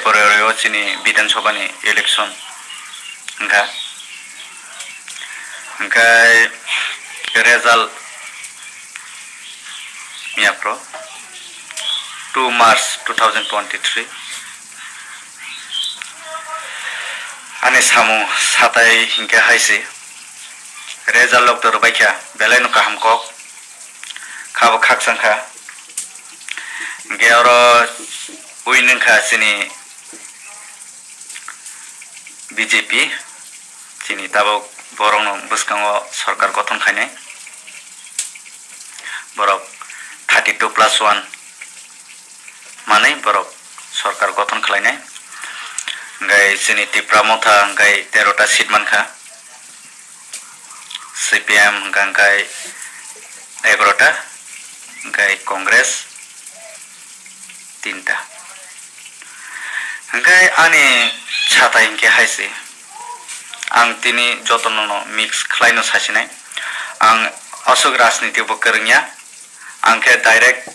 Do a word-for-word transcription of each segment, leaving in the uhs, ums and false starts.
Poroi o chini Bidhan Sabha ni election wngkha. Hwnkhe result miya phuru two March two thousand twenty-three. Ani samung satai hinkhe hai se. Result lok to rwbaikha, belai no kaham kok. Khabo khakchang kha. Hwnkhe oro win wngkha chini B J P, chini tabuk borokno bwskango sorkar gothon khainai. Borok thirty two plus one manwi borok sorkar gothon khlainai. Hwnkhe chini Tipra Motha hwnkhe tero ta seat mankha. C P M hwnkha hwnkhe egaroh ta, hwnkhe Congress tinta. Hwnkhe ani satai hinkhe hai se, ang tini jotono no mix khlaino sasinai. Ang aswk rajniti bo kwrwngya. Ang khe direct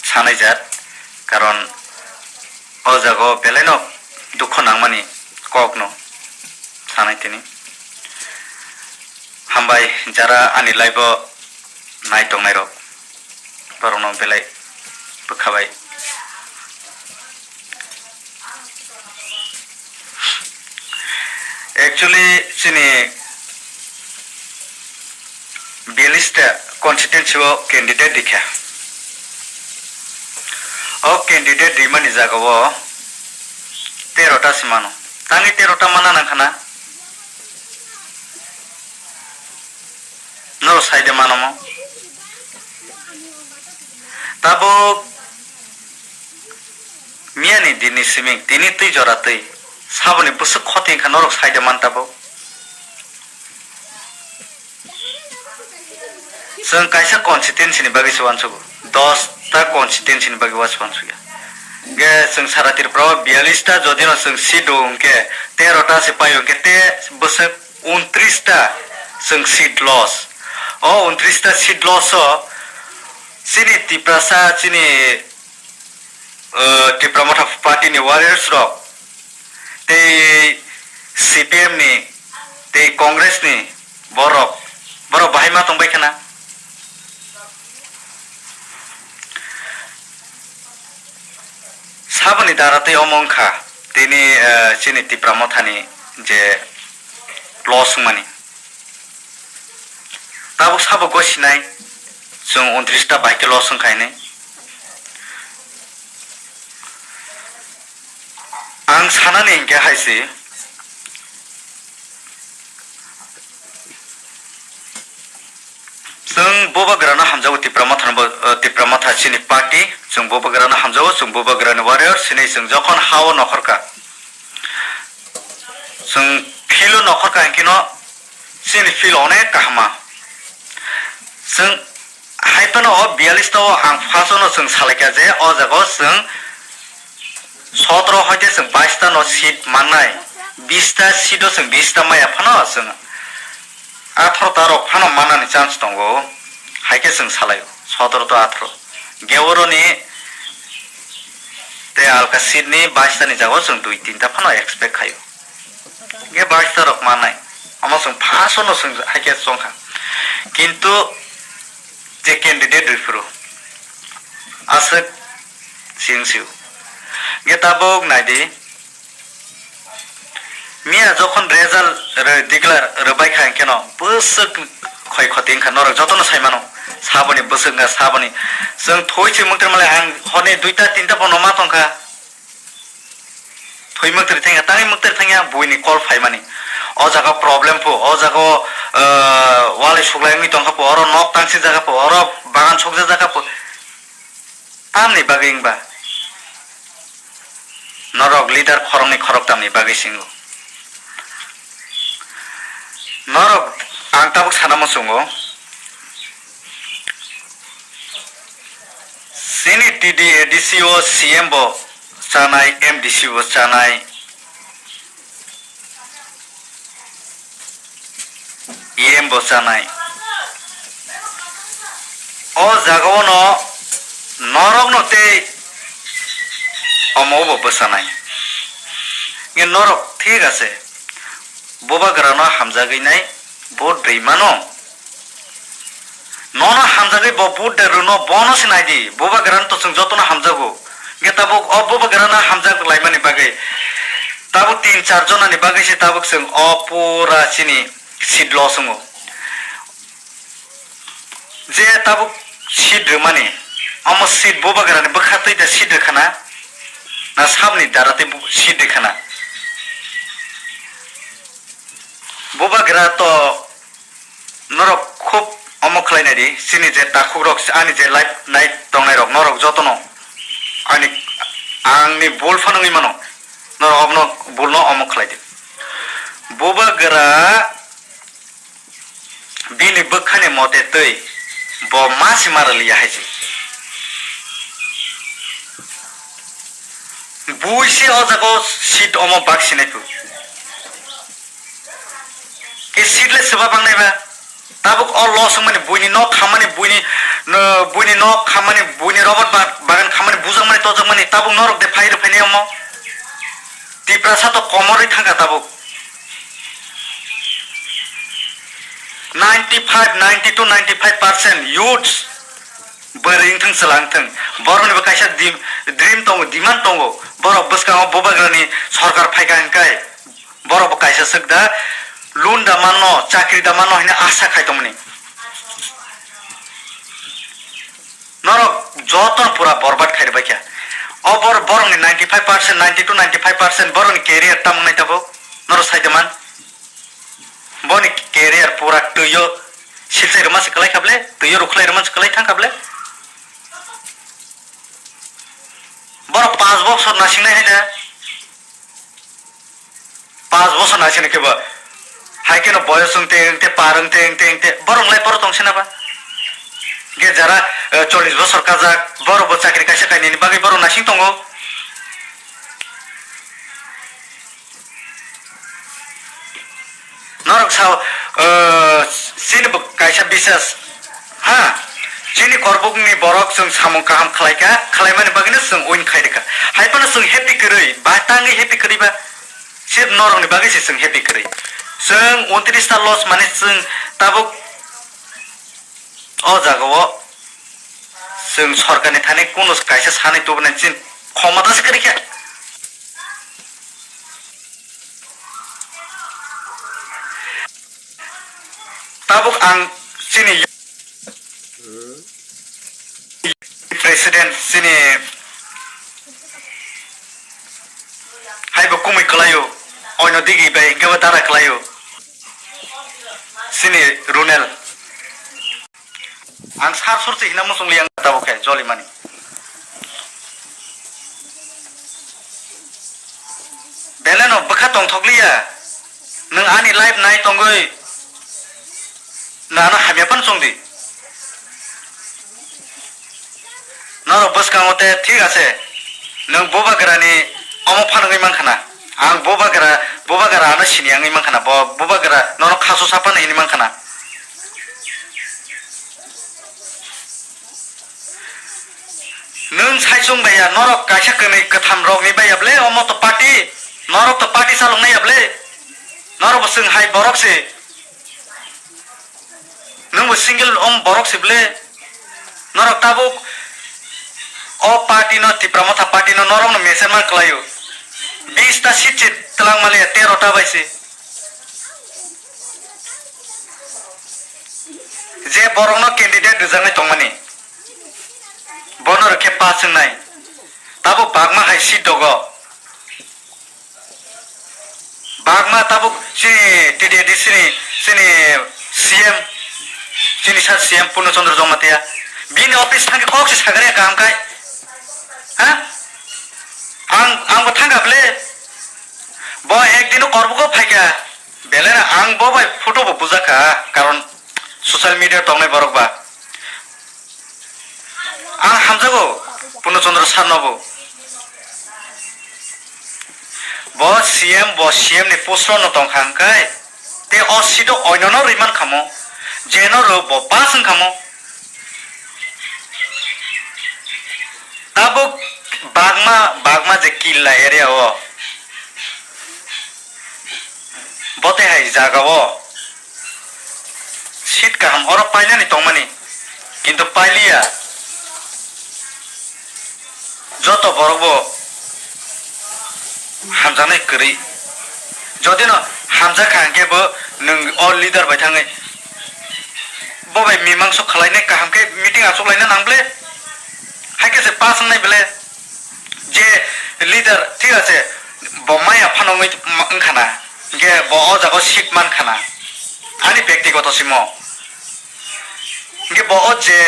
sanai jat, karon o jaga o belai no dukho nangmani kok no sanai tini. Hambai jara ani live o nai tongnai rok, borok no belai bwkha bai. Actually, chini bialis ta constituency o candidate rikha. O candidate rimani jaga o tero ta se mano. Tangwi tero ta mana nang khana? Norok sai de manomo. Tabuk miyani dinni siming, tini twi jora twi. Saboni bwswk khoti wngkha norok sai de man tabuk. Chwng kaisa constituency ni bagwi se uansukgo, dos ta constituency ni bagwi uansukya. Hwnkhe chwng sara Tripura o bialis ta jodi no chwng seat o hwnkhe tero ta se paio hwnkhe te bwswk untris ta chwng seat loss. O untris ta seat loss o chini Tiprasa, chini, uh, Tipra Motha party ni warriors rok tei C P M ni tei Congress ni borok, borok bahai ma tongbai khana. Saboni dara tei omo wngkha tini, eh, chini Tipra Mothani je loss wngmani. Tabuk sabo gosinai chwng untris ta bai khe loss wngkha hinwi. Ang sanani hinkhe hai se, chwng Bubagrano hamjago, Tipra Mothano bo, eh, Tipra Motha chini party, chwng Bubagrano hamjago, chwng Bubagrani warrior, chini chwng jokhon ha-o nokhorkha, chwng field-o nokhorkha hinkhe no chini field onek kaham ma. Chwng hai phano o bialis ta o ang first-o no chwng salaikha je o jaga o chwng sotoro hoite chwng bais ta no seat mannai, bis ta seat o chwng bis ta maya phano chwng atharo ta rok phano mannani chance tongo, hai khe chwng salai o, sotoro to atharo. Ge oro ni tei alka seat ni bais ta ni jaga o chwng dui tin ta phano expect khai o. Ge bais ta rok mannai, omo chwng first o no chwng hai khe chong kha. Kintu je candidate rwi phuru aswk chwng sio. Ge tabuk nai di, miya jokhon result rw-, declare rwbai kha, hinkhe no bwswk khoi khoti wngkha, norok jotono sai mano, saboni bwswk wngkha, saboni. Chwng thoi se mwktwrwi male ang horni duita tinta bono ma tongkha. Thwi mwktwrwi thangya, tangwi mwktwrwi thangya, buini call phaimani. O jaga problem pho, o jaga o, ah, walai suklai wngwi tongkha pho, oro nok tangsi jaga pho, oro bagan sokjak jaga pho. Tamni bagwi wngba? Norok leader khoroknwi khoroktamni bagwi singo. Norok ang tabuk sana muchungo. Chini T D A D C o C M bo chanai, M D C bo chanai, E M bo chanai. O jaga o no norok no tei omo bo bwchanai. Norok thik ase, bubagrano hamjagwi nai vote rwi mano. Nono hamjagwi bo vote de rwno, bono se naidi, bubagrano to chwng jotono hamjago. Hwnkhe tabuk o bubagrano hamjak laimani bagwi tabuk tin char jonani bagwi se tabuk chwng o pura chini seat loss wngo. Je tabuk seat rwmani, omo seat bubagrani bwkha twi da seat rwkhana, na sabni dara twi bu-, seat rwkhana? Bubagra to norok khub omo khlai nai di, chini je takhukrok, ani je live nai tongnairok, norok jotono ani, angni bul phano wngwi mano, norok obono bulno omo khlai di. Bubagra bini bwkhani mote twi bo ma se ma rwliya hai se. Bui se o jaga o seat omo bak sinai phu. Ke seat le swba bang nai ba. Tabuk o loss wngmani buini nok khammani buini, no, buini nok khammani buini robot ba-, bagan khammani bujakmani tojakmani tabuk norok de phai rw phainai omo. Tiprasa to komorwi thangkha tabuk. Ninety five, ninety to ninety five percent youths bwrwi wngthang, chwla wngthang, borokni bo kaisa dim-, dream tongo, demand tongo. Borok bwskango bubagrani sorkar phaikha hwnkhai borok bo kaisa swk da, loan da manno, chakri da manno hwnwi asa khai tongmani. Norok jotono pura borbad khai rwbaikha. O bor-, borokni ninety five percent, ninety to ninety five percent borokni career tamo wngnai tabuk? Norok sai de man. Boni career pura twi o silchai rwma se kwlai kha ble, twi o rwkhlai rwma se kwlai thang kha ble. Borok panch bosor nasingnai hai da. Panch bosor naisini khe bo. Hai kheno boyos wngte wngte, par wngte wngte wngte, borok lai borok tong sina ba? Ge jara, eh, chollish bosor kajak, borok bo chakri kaisa kainwini bagwi borok naising tongo. Norok sao, eh, chini bo kaisa bisas, ha? Chini korbukni borok chwng samung kaham khlai kha, khlaimani bagwino chwng win khai rwkha. Hai phano chwng happy kwrwi, ba tangwi happy kwrwi ba? Sir norokni bagwi se chwng happy kwrwi. Chwng untris ta loss mane chwng tabuk o jagao chwng sorkarni thani kunu kaisa sanwi tubunani chini khomota se kwrwi kha. Tabuk ang chini president chini hai bo kumui kwlaio, oino digi bai hwnkhe bo dara kwlaio chini Runel. Ang sar sur se hina muchung liya tabuk khe joli mani. Beleno bwkha tongthokliya. Nwng ani life nai tongwi nano hamya phano chwng di. Norok bwskango te thik ase. Nwng bubagrani omo phano wngwi mankha na. Ang bubagra, bubagra ano sini wngwi mankha na. Bo bubagra nono khasu sa phano hini mankha na. Nwng saichung baiya, norok kaisa kwnwi kwtham rokni baiya ble, omo to party, norok to party chaloknai ya ble, norok bo chwng hai borok se, nwng bo single om borok se ble, norok tabuk o party no, Tipra Motha party no norok no meser man kwlaio, bis ta seat se twlang maliya, tero ta bai se, je borok no candidate rwjaknai tongmani. Bono rwkhe pass wngnai. Tabuk bagma hai seat dogo. Bagma tabuk chini T D A D C ni, chini C M, chini sir C M Purno Chandra Jamatia. Bini office thangkhe kok se sagari kaham kai. Ha? Ang, ang bo thangkha ble. Bo ekdino korbugo phaikha. Belai ang bo bai photo bo bujakha, karon social media tongnai borok ba. Ang hamjago Purno Chandra sir no bo. Bo C M, bo C M ni post no tongkha hwnkhe, te o seat o oino no rwi mankha mo, je no rw bo pass wngkha mo. Tabuk bagma, bagma je killa area o, Bo tei hai jaga o seat kaham oro painani tongmani, kintu pailiya. Joto borok bo hamjaknai kwrwi. Jodi no hamjak kha hwnkhe bo nwng o leader bai thangwi bo bai mimangso khwlainai kaham khe meeting achuk laina nang ble. Hai khe se pass wngnai ble. Je leader thik ase, bo maya phano wngwi ma-, wngkha na, hwnkhe bo o jaga o seat mankha na, ani bektigoto simo. Hwnkhe bo o je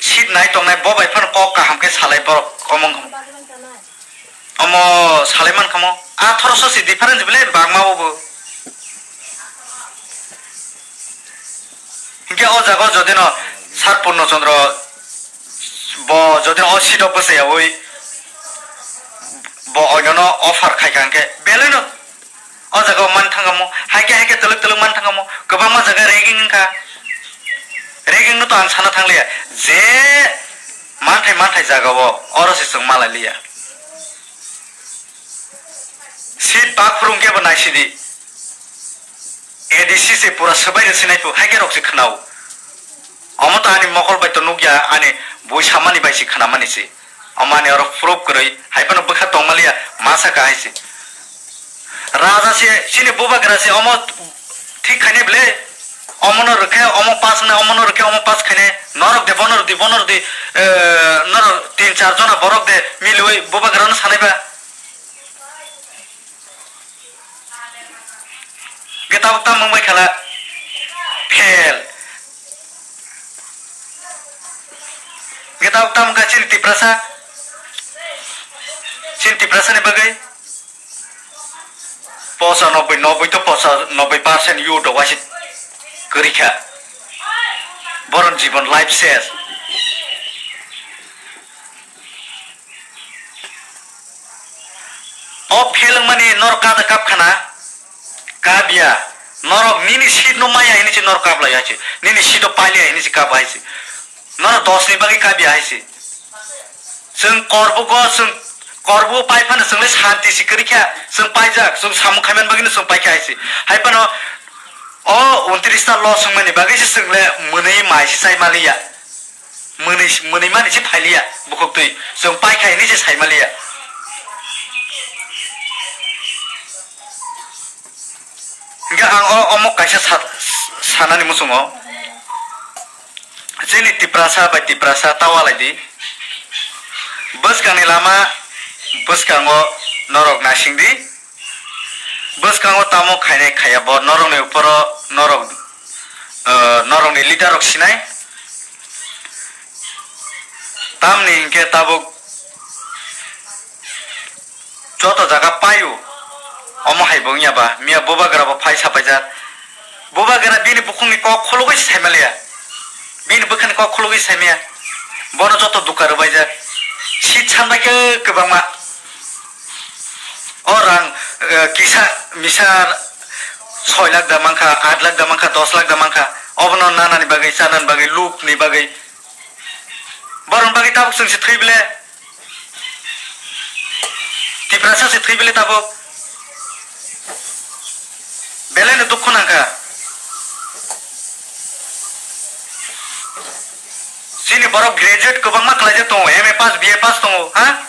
seat nai tongnai, bo bai phano kok kaham khe salai borok omo wngkha, omo salai mankha mo. Athoroso se difference belai bangma o bo. Hwnkhe o jaga o jodi no Sir Purno Chandra bo jodi no o seat o bwchai yaui bo oino no offer khai kha hwnkhe belai no o jaga o man thangamo, hai khe hai khe twlwk twlwk man thangamo, kwbangma jaga ragging wngkha. Ragging no to ang sana thangliya, je manthai manthai jaga o oro se chwng malai liya. Seat bak phuru hwnkhe bo naisidi. A D C se pura swbai rw sinai phu, hai khe rok se khwnao. Omo to ani mokol bai to nukya, ani bui samani bai se khwnamani se. Omo ani oro proof kwrwi, hai phano bwkha tongmaliya, ma saka hai se. Raja se, chini bubagra se omo thik khainai ble. Omo no rwkhe, omo pass wngnai, omo no rwkhe, omo pass khainai. Norok de, bono rwdi, bono rwdi, eh, norok tin char jona borok de milwi bubagra no sanai ba. Hwnkhe tabuk tamo wngbai khala? Fail. Hwnkhe tabuk tamo wngkha chini Tiprasa? Chini Tiprasa ni bagwi posa noboi, noboi to posa noboi percent youth rok waisa kwrwi kha. Boron jibon life ses. O fail wngmani norok kada kap khana? Kap ya. Norok nini seat no maya hini se norok kap lai hai se. Nini seat o paili hai hini se kap hai se. Norok dos ni bagwi kap ya hai se. Chwng korbugo, chwng korbugo pai phano chwng le santi se kwrwi kha. Chwng paijak, chwng samung khaiman bagwi no chwng paikha hai se. Hai phano o untris ta loss wngmani bagwi se chwng le mwnwi mai se chai maliya. Mwnwi, mwnwi mani se phailiya, bukhuk twi. Chwng paikha hinwi se saimaliya. Hwnkhe ang o, omo kaisa sa-, sanani muchungo. Chini Tiprasa bai Tiprasa ta walai di. Bwskangni lama bwskango norok naising di. Bwskango tamo khainai khaiya bo norokni uporo norok, eh, norokni leader rok sinai. Tamni hinkhe tabuk joto jaga paio, omo hai bo wngya ba, miya bubagra bo phai sapaijak. Bubagra bini bukhukni kok khulugwi se saimaliya. Bini bwkhani kok khulugwi saimaya. Bono joto duka rwbaijak. Seat sanbai khe kwbangma. O rang, eh, kisa misa soi lakh da mankha, aat lakh da mankha, dos lakh da mankha. Obono nanani bagwi, chanani bagwi, lukni bagwi. Borokni bagwi tabuk chwng se thwi bile. Tiprasa se thwi bile tabuk. Belai no dukhu nangkha. Chini borok graduate kwbangma khlaijak tongo, M A pass, B A pass tongo, ha?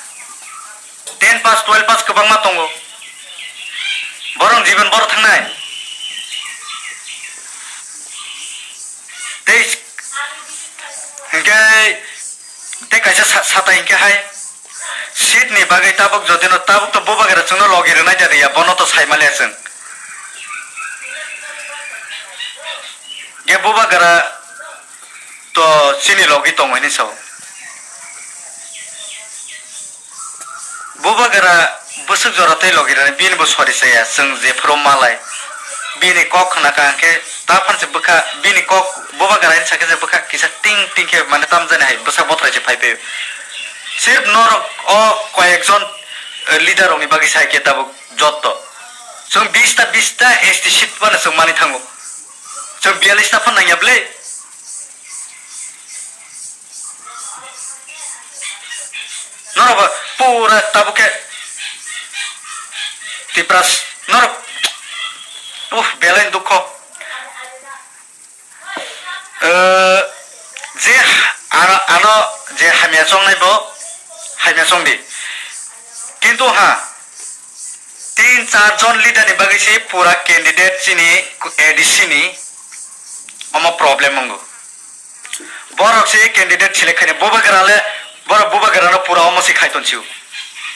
Ten pass, twelve pass kwbangma tongo. Borok jibon boro thangnai. Tei hinkhe, tei kaisa sa-, sata hinkhe hai. Seat ni bagwi tabuk jodi no, tabuk to bubagra chwngno logi rwnai da riya, bono to saimaliya chwng. Ge bubagra to chini logi tongo hinwi sao. Bubagra bwswk jora tei logi rwnai, bini bo sori chaya, chwng jephuru malai. Bini kok khna kha hwnkhe, ta phan se bwkha, bini kok bubagra hinwi sakhe je bwkha kisa ting ting khe, mane tamjani hai bwsa bothrai se phai phaio. Sirf norok o koyekjon, eh, leader rokni bagwi sai khe tabuk jotto. Chwng bista, bista S T seat phano chwng manwi thango. Chwng biyallis ta phano nangya bwle. Norok bo pura tabuk khe Tipras, norok Puh, belai dukho. Eh, je ano, ano je hamya chongnai bo, hamya chongdi. Kintu ha, tin char jon leader ni bagwi se pura candidate chini A D C ni omo problem wngo. Borok se candidate select khaina bubagra le, borok bubagra no pura omo se khai ton sio.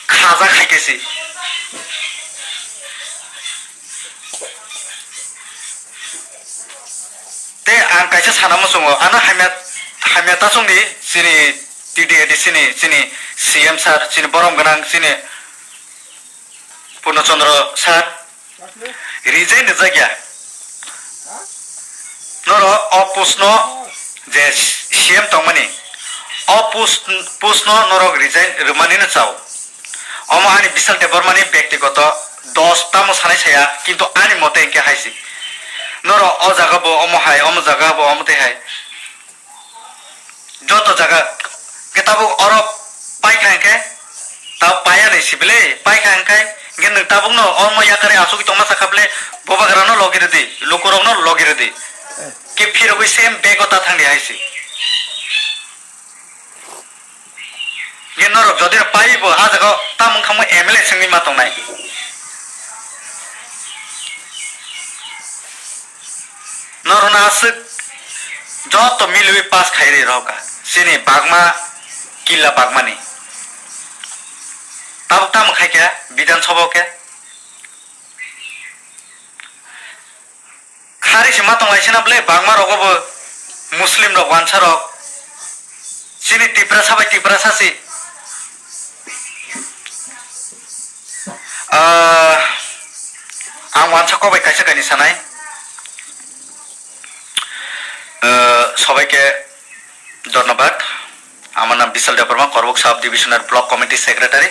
Khaja khai khe se. Te ang kaisa sana muchungo, ano hamya, hamya ta chongdi chini T D A D C ni chini C M sir, chini borom gwnang chini Purno Chandra sir, resign rijak ya. Norok o post no je C M tongmani, o post, post no norok resign rwmani no chao. Omo ani Bishal Debbarma ni bektigoto dos tamo sanai saya, kintu ani mote hinkhe hai se. Norok o jaga bo omo hai, omo jaga bo omo tei hai. Joto jaga ke tabuk oro paikha hinkhe, tabuk paiya ni sibile, paikha hinkhe, hinkhe nwng tabukno omo yakari asugwi tongma sakha bile, bubagrano logi rwdi, lukurokno logi rwdi. Ke phirogwi same bego ta thangdi hai se. Hinkhe norok jodi no paibo, ah jaga o tamung khamwi M L A swngwi ma tongnai. Norokno aswk joto milwi pass khai ri rw kha. Chini bagma killa bagmani. Tabuk tamo khai kha Bidhan Sabha o khe. Khari se ma tong lai sina ble bagma rogo bo Muslim rok wansa rok. Chini Tiprasa bai Tiprasa si. Ah, ang wansa kok bai kaisa kaini sanai. Eh, সবাইকে ধন্যবাদ। আমার নাম বিশাল দেববর্মা, করবুক সাব ডিভিশনের block committee secretary.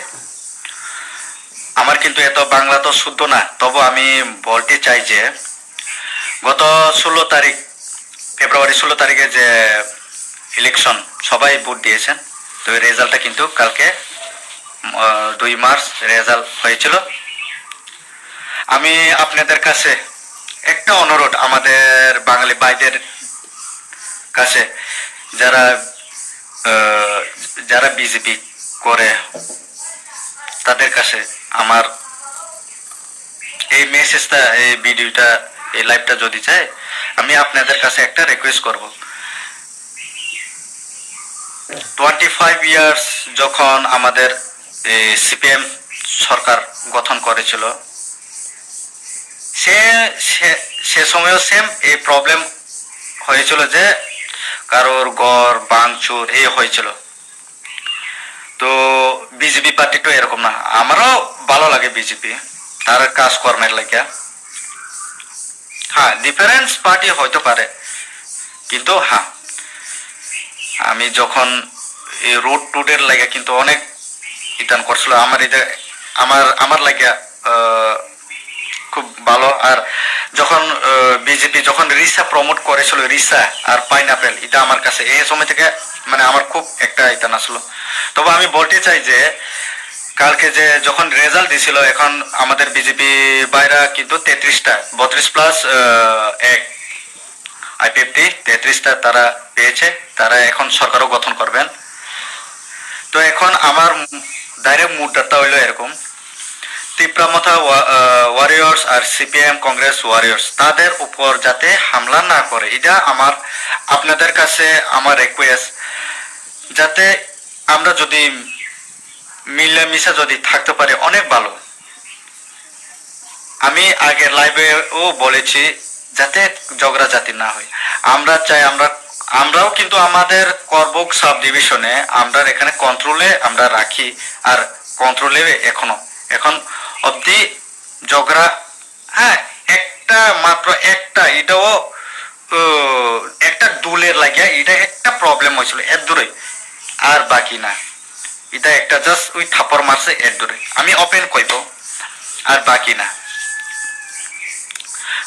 আমার কিন্তু এত বাংলা তো শুদ্ধ না, তবু আমি বলতে চাই যে গত ষোলো তারিখ, ফেব্রুয়ারি ষোলো তারিখে যে ইলেকশন, সবাই ভোট দিয়েছেন, তো এই রেজাল্টটা কিন্তু কালকে, আহ, দুই মার্চ রেজাল্ট হয়েছিল। আমি আপনাদের কাছে একটা অনুরোধ, আমাদের বাঙালি ভাইদের কাছে, যারা, আহ, যারা বিজেপি করে, তাদের কাছে আমার এই মেসেজটা, এই ভিডিওটা, এই লাইভটা যদি যায়, আমি আপনাদের কাছে একটা রিকোয়েস্ট করব। টোয়েন্টি ফাইভ ইয়ার্স যখন আমাদের, এ, সিপিএম সরকার গঠন করেছিল, সে, সে, সে সময়ও সেম এই প্রবলেম হয়েছিল যে কারোর ঘর ভাঙচুর এই হয়েছিল। তো বিজেপি পার্টি তো এরকম না, আমারও ভালো লাগে বিজেপি, তার কাজ কর্মের লাগিয়া। হ্যাঁ, ডিফারেন্স পার্টি হইতে পারে, কিন্তু হ্যাঁ, আমি যখন এই রোড টুডের লাগে কিন্তু অনেক ইতান করছিল আমার, এটা আমার, আমার লাগে, আহ, খুব ভালো। আর যখন, আহ, বিজেপি যখন রিসা প্রমোট করেছিল, রিসা আর পাইনাপেল, এটা আমার কাছে এই সময় থেকে মানে আমার খুব একটা ইতান আসলো। তবে আমি বলতে চাই যে কালকে যে যখন রেজাল্ট দিছিল, এখন আমাদের বিজেপি ভাইরা কিন্তু তেত্রিশটা, বত্রিশ প্লাস এক, আইপিএফটি তেত্রিশটা তারা পেয়েছে, তারা এখন সরকারও গঠন করবেন। তো এখন আমার ডাইরেক্ট মুদ্রাটা হইলো এরকম, তিপ্রা মথা ওয়া-, আহ, ওয়ারিয়র্স আর সিপিএম কংগ্রেস ওয়ারিয়র্স তাদের উপর যাতে হামলা না করে, এটা আমার আপনাদের কাছে আমার রিকোয়েস্ট, যাতে আমরা যদি মিলামিশা যদি থাকতে পারি অনেক ভালো। আমি আগের লাইভেও বলেছি, যাতে ঝগড়াঝাটি না হয়। আমরা চাই, আমরা, আমরাও কিন্তু আমাদের করবুক সাব ডিভিশনে আমরা এখানে কন্ট্রোলে আমরা রাখি, আর কন্ট্রোলে এখনো, এখন অবধি ঝগড়া, হ্যাঁ, একটা, মাত্র একটা, এটাও, ও, একটা দুলের লাগিয়া, এটা একটা প্রবলেম হয়েছিল, এর দূরে, আর বাকি না। এটা একটা জাস্ট ওই থাপ্পড় মারছে এর দূরে, আমি ওপেন কইব, আর বাকি না।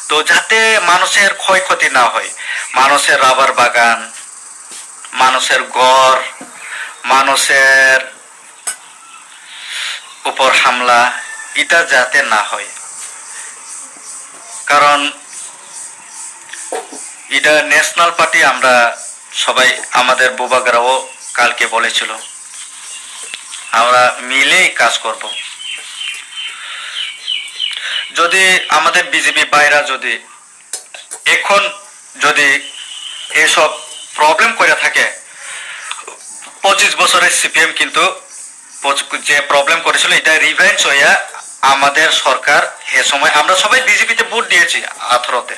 তো যাতে মানুষের ক্ষয়ক্ষতি না হয়, মানুষের রাবার বাগান, মানুষের ঘর, মানুষের উপর হামলা, এটা যাতে না হয়। কারণ এটা ন্যাশনাল পার্টি, আমরা সবাই, আমাদের বুবাগ্রাও কালকে বলেছিল, আমরা মিলেই কাজ করব। যদি আমাদের বিজেপি ভাইরা যদি এখন যদি এসব প্রবলেম করে থাকে, পঁচিশ বছরের সিপিএম কিন্তু পঁচ-, যে প্রবলেম করেছিল, এটা রিভেঞ্জ হইয়া আমাদের সরকার, এ সময় আমরা সবাই বিজেপিতে ভোট দিয়েছি আঠারোতে।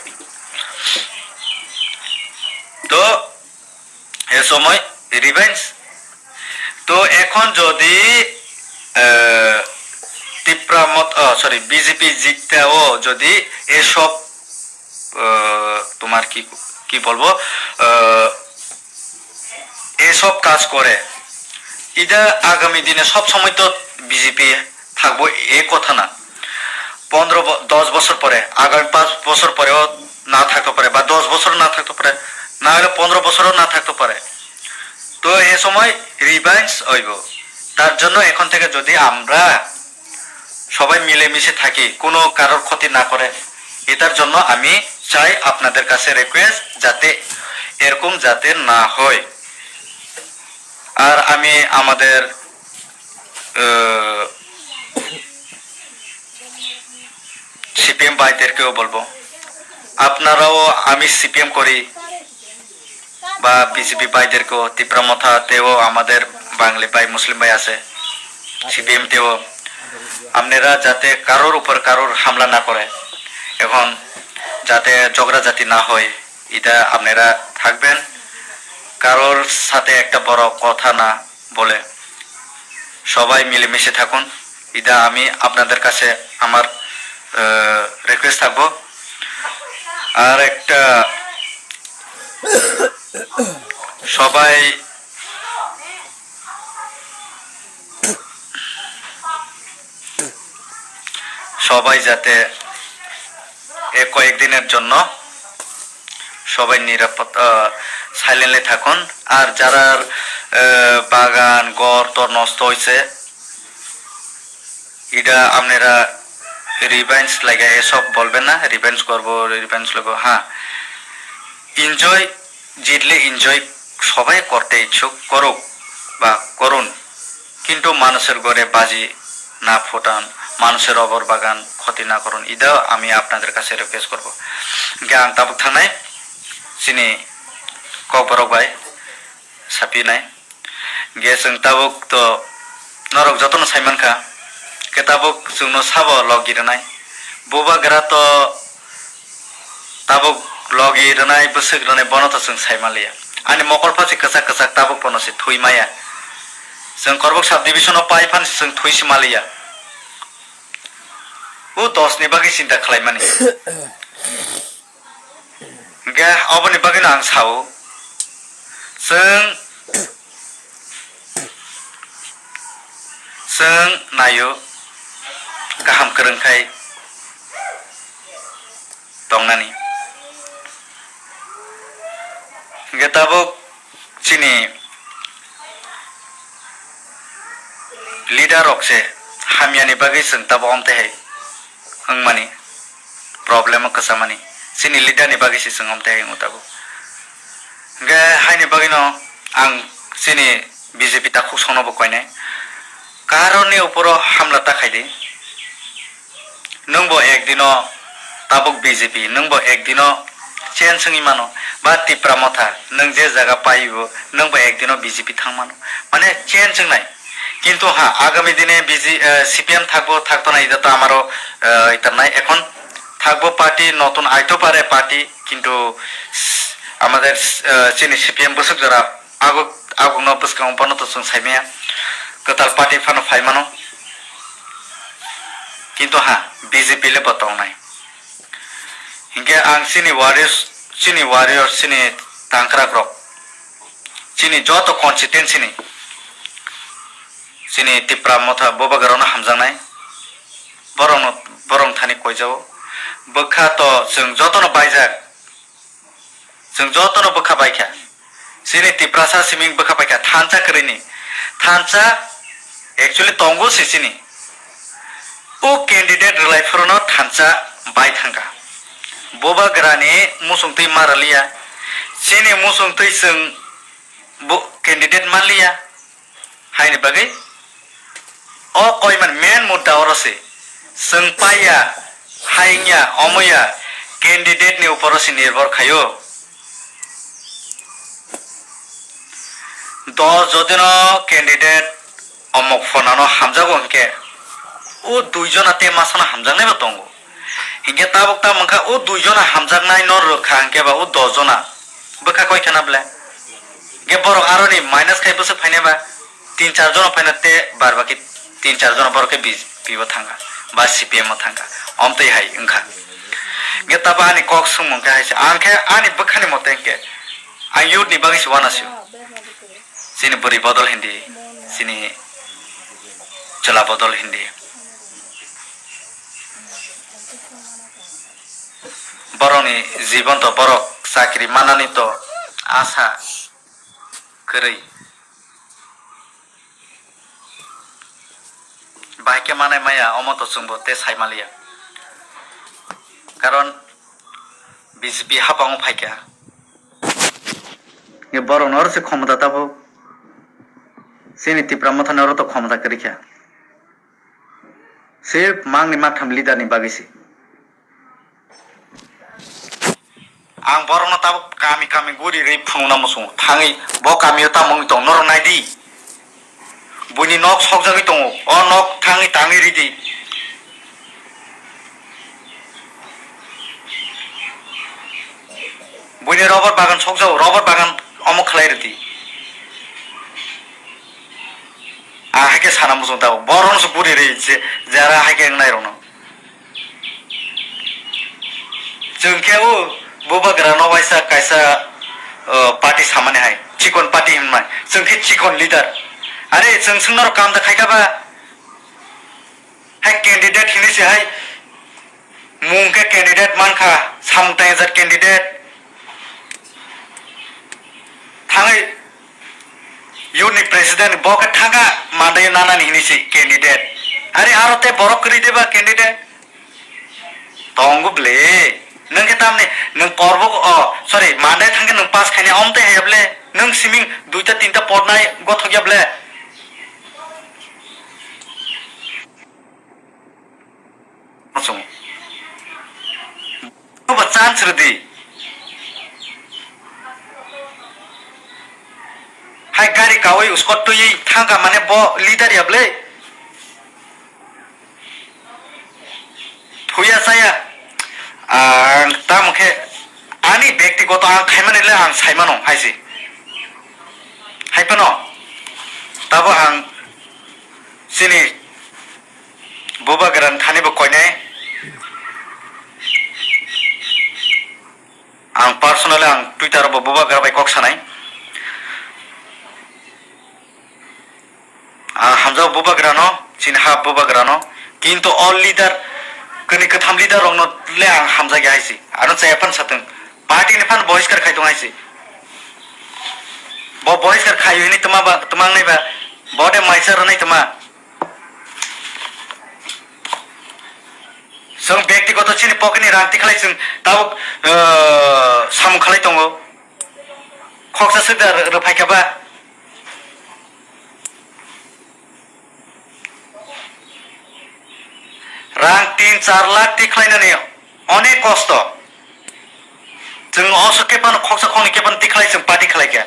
তো এ সময় রিভেঞ্জ। তো এখন যদি আহ, তিপ্রা মত, সরি, বিজেপি জিততেও যদি এসব আহ, তোমার কি, কি বলবো, আহ, এসব কাজ করে, এটা আগামী দিনে সব সময় তো বিজেপি থাকবো, এ কথা না। পনেরো ব-, দশ বছর পরে, আগামী পাঁচ বছর পরেও না থাকতে পারে, বা দশ বছর না থাকতে পারে, না হলে পনেরো বছরও না থাকতে পারে। তো এ সময় রিভেঞ্জ হইব। তার জন্য এখন থেকে যদি আমরা সবাই মিলেমিশে থাকি, কোনো কারোর ক্ষতি না করে, এটার জন্য আমি চাই আপনাদের কাছে রিকোয়েস্ট, যাতে এরকম যাতে না হয়। আর আমি আমাদের, আহ, সিপিএম ভাইদেরকেও বলবো, আপনারাও, আমি সিপিএম করি বা বিজেপি ভাইদেরকেও, তিপ্রা মথাতেও আমাদের বাঙালি ভাই, মুসলিম ভাই আছে, সিপিএম তেও, আপনারা যাতে কারোর উপর কারোর হামলা না করে, এখন যাতে ঝগড়াঝাটি না হয়, এটা আপনারা থাকবেন। কারোর সাথে একটা বড় কথা না বলে সবাই মিলেমিশে থাকুন, এটা আমি আপনাদের কাছে আমার, আহ, রিকোয়েস্ট থাকবো। আর একটা, সবাই, সবাই যাতে এ কয়েকদিনের জন্য সবাই নিরাপদ, আহ, সাইলেন্টলি থাকুন। আর যারার, আহ, বাগান ঘর তো নষ্ট হয়েছে, এটা আপনারা রিভেঞ্জ লাগে এসব বলবেন না, রিভেঞ্জ করবো, রিভেঞ্জ নেবো। হ্যাঁ, এনজয়, জিতলে এনজয় সবাই করতে ইচ্ছুক, করুক বা করুন, কিন্তু মানুষের ঘরে বাজি না ফোটান, মানুষের অবর বাগান ক্ষতি না করুন, এটাও আমি আপনাদের কাছে রিকোয়েস্ট করবো। Hingke ang tabuk thangnai chini kokborok bai sapinai. Hingke chwng tabuk to norok jotono saimankha, hingke tabuk chwngno sabo logi rwnai. Bubagra to tabuk logi rwnai, bwswk rwnai, bono to chwng sai manliya. Ani mokol pha se kwchak kwchak, tabuk bono se thwi maya. Chwng Korbok sub division o pai phan se chwng thwi se manliya. O dos ni bagwi chinta khlaimani. Hingke oboni bagwino ang sao, chwng, chwng naio kaham kwrwng khai tongnani. Hingke tabuk chini leader rok se hamyani bagwi chwng tabuk omtwi hai wngmani, problem o kwchamani. Chini leader ni bagwi se chwng omtwi hai wngo tabuk. Hingke haini bagwino ang chini B J P takhuk songno bo koinai, karoni opor o hamla ta khaidi. Nwng bo ekdino tabuk B J P, nwng bo ekdino change wngwi mano, ba Tipra Motha, nwng je jaga paibo, nwng bo ekdino B J P thang mano, mane change wngnai. Kintu ha, agami dine B J, eh, C P M thakbo thaktonai, ita to amaro, eh, itarnai, ekhon thakbo party notun aito pare party, kintu s-, amader, eh, chini C P M bwswk jora aguk, agukno bwskango bono to chwng saimaya, kwtal party phano phaimano. Kintu ha, B J P le bo tongnai. Hinkhe ang chini warriors, chini warriors, chini tangkrak rok, chini joto constituency ni, chini Tipra Motha Bubagra no hamjaknai, borok no, borok thani koijao. Bwkha to chwng joto no baijak. Chwng jotono bwkha bai kha. Chini Tiprasa siming bwkha bai kha. Thansa kwrwini. Thansa actually tongo se chini. O candidate rwlai phuru no thansa bai thang kha. Bubagrani muchungtwi ma rwliya, chini muchungtwi chwng bo candidate manliya, haini bagwi o koimani main mudda oro se, chwng paiya, hayungya, omoya candidate ni uporo se nirbhor khaio. Dos jodino candidate omok phonano hamjago hinkhe, o dui jona tei masano hamjaknaibo tongo. Hinkhe tabuk tamo wngkha o dui jona hamjaknaino rwkha hinkhe ba o dos jona bwkha koi khana ble. Hinkhe borok aroni minus khai bwswk phainai ba, tin char jona phaina tei bar baki tin char jona borok khe B J P o thangkha ba C P M o thangkha, omtwi hai wngkha. Hinkhe tabuk ani kok swngmung khe hai se, ang khe ani bwkhani mote hinkhe ang youth ni bagwi se uanasio. Chini bwrwi bodol hindi, chini chwla bodol hindi. Borokni jibon to borok chakri manani to asa kwrwi. Bahai khe manai maya omo to chwngbo tei sai manliya. Karon B J P hapango phaikha. Borokno oro se khomota tabuk. Chini Tipra Mothani oro to khomota kwrwi kha. Sirf mangni maktham leader ni bagwi se. Ang borokno tabuk kami kami guri rwi phunukna muchungo. Thangwi bo kamio tamo wngwi tong norok nai di. Buini nok sokjagwi tongo. O nok thangwi tangwi ridi. Buini rubber bagan sokjago, rubber bagan omo khlai ridi. Ang haikhe sana muchung tabuk. Borokno se guri rwi je, jara haikhe wngnai rokno. Chwng khe o bubagra no waisa kaisa, uh, party samani hai, chikon party hwnmai. Chwng khe chikon leader. Are chwng swngno rok kam da khaikha ba? Hai candidate hini se hai mung khe candidate mankha, samung tangjak candidate. Thangwi youth ni president bo khe thangkha mandai nanani hini se candidate. Are aro tei borok kwrwi deba candidate? Tongo ble. Nwng khe tamni nwng korbo, o, sorry, mandai thangkhe nwng pass khainai omtwi haiya ble. Nwng siming duita tinta podnai gothokya ble. Muchung. Bo chance rwdi. Hai gari kawi uskot twi thangkha mane bo leader ya ble. Thuya chaya. Ang tamo khe ani bektigoto ang khaimani le ang saimano hai se. Hai phano tabo ang chini bubagra ni thani bo koinai. Ang personally ang Twitter bo bubagra bai kok sanai. Ang hamjao bubagrano, chini ha bubagrano. Kintu all leader, kwnwi kwtham leader rokno le ang hamjakya hai se. Ano chaya phan satwng. Party ni phan bohiskar khai tong hai se. Bo bohiskar khai hini tma ba, tma wngnai ba. Bo de maisa rwnai tma. Chwng bektigoto chini pocket ni rang tikhlai chwng tabuk, eh, samung khlai tongo. Khoksa swkda rwphai kha ba. Rang tin char lakh tikhlainani onek kosto. Chwng osok khe phano khoksa khoknwi khe phano tikhlai chwng party khlai kha.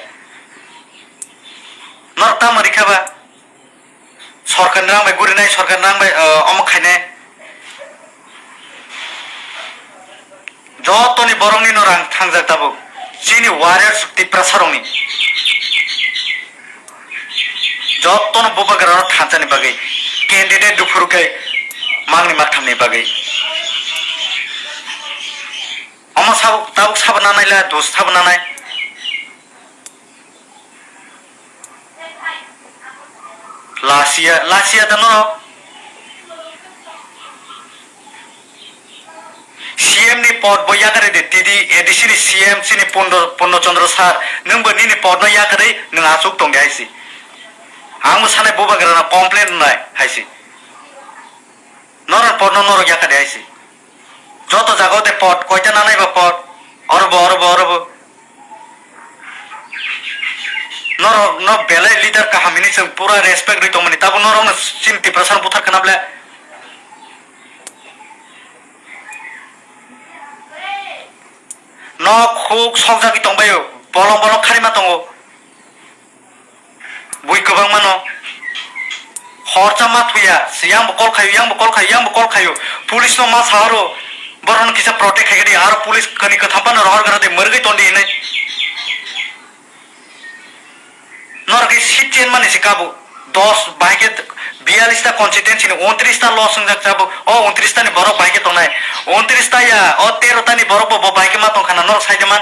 Norok tamo rikha ba? Sorkar ni rang bai gurinai, sorkar ni rang bai, eh, omo khainai. Jotoni borokni no rang thangjak tabuk. Chini warriors Tiprasa rokni. Jotono bubagra no thansa ni bagwi. Candidate duphuru khe mangni makthamni bagwi. Omo sabo, tabuk sabo nanai la, dos sabo nanai. Lasia, lasia da norok. C M ni pod bo yakarwi de, T D, A D C ni C M chini Purno, Purno Chandra sir, nwng bo nini pod no yakarwi nwng achuk tong de hai si. Ang bo sanai bubagra no complain nai hai si. Norok pod no norok yakar de hai si. Joto jaga o de pot, koita nanai ba pot. Oro bo, oro bo, oro bo. Norok no belai leader kaham hini chwng pura respect rwi tongmani. Tabuk norok no chini Tiprasa no buthar kana ble. Nok huk sokjagwi tongbaio. Bolong bolong kharima tongo. Bui kwbangma no. Horcha ma thuya, yang bo call khayo, yang bo call khayo, yang bo call khayo. Police no ma sahoro. Borok no kisa protect khaikhe di, aro police kani kwtham phano rohor gra de, mwrwgwi tondi hinwi. Norok khe seat change mani se kabo. Dos bahai khe biyalish ta constituency ni untris ta loss wngjak chabo. O untris ta ni borok bahai khe tongnai. Untris ta ya, o tero ta ni borok bo, bo bahai khe ma tongkha na norok sai de man.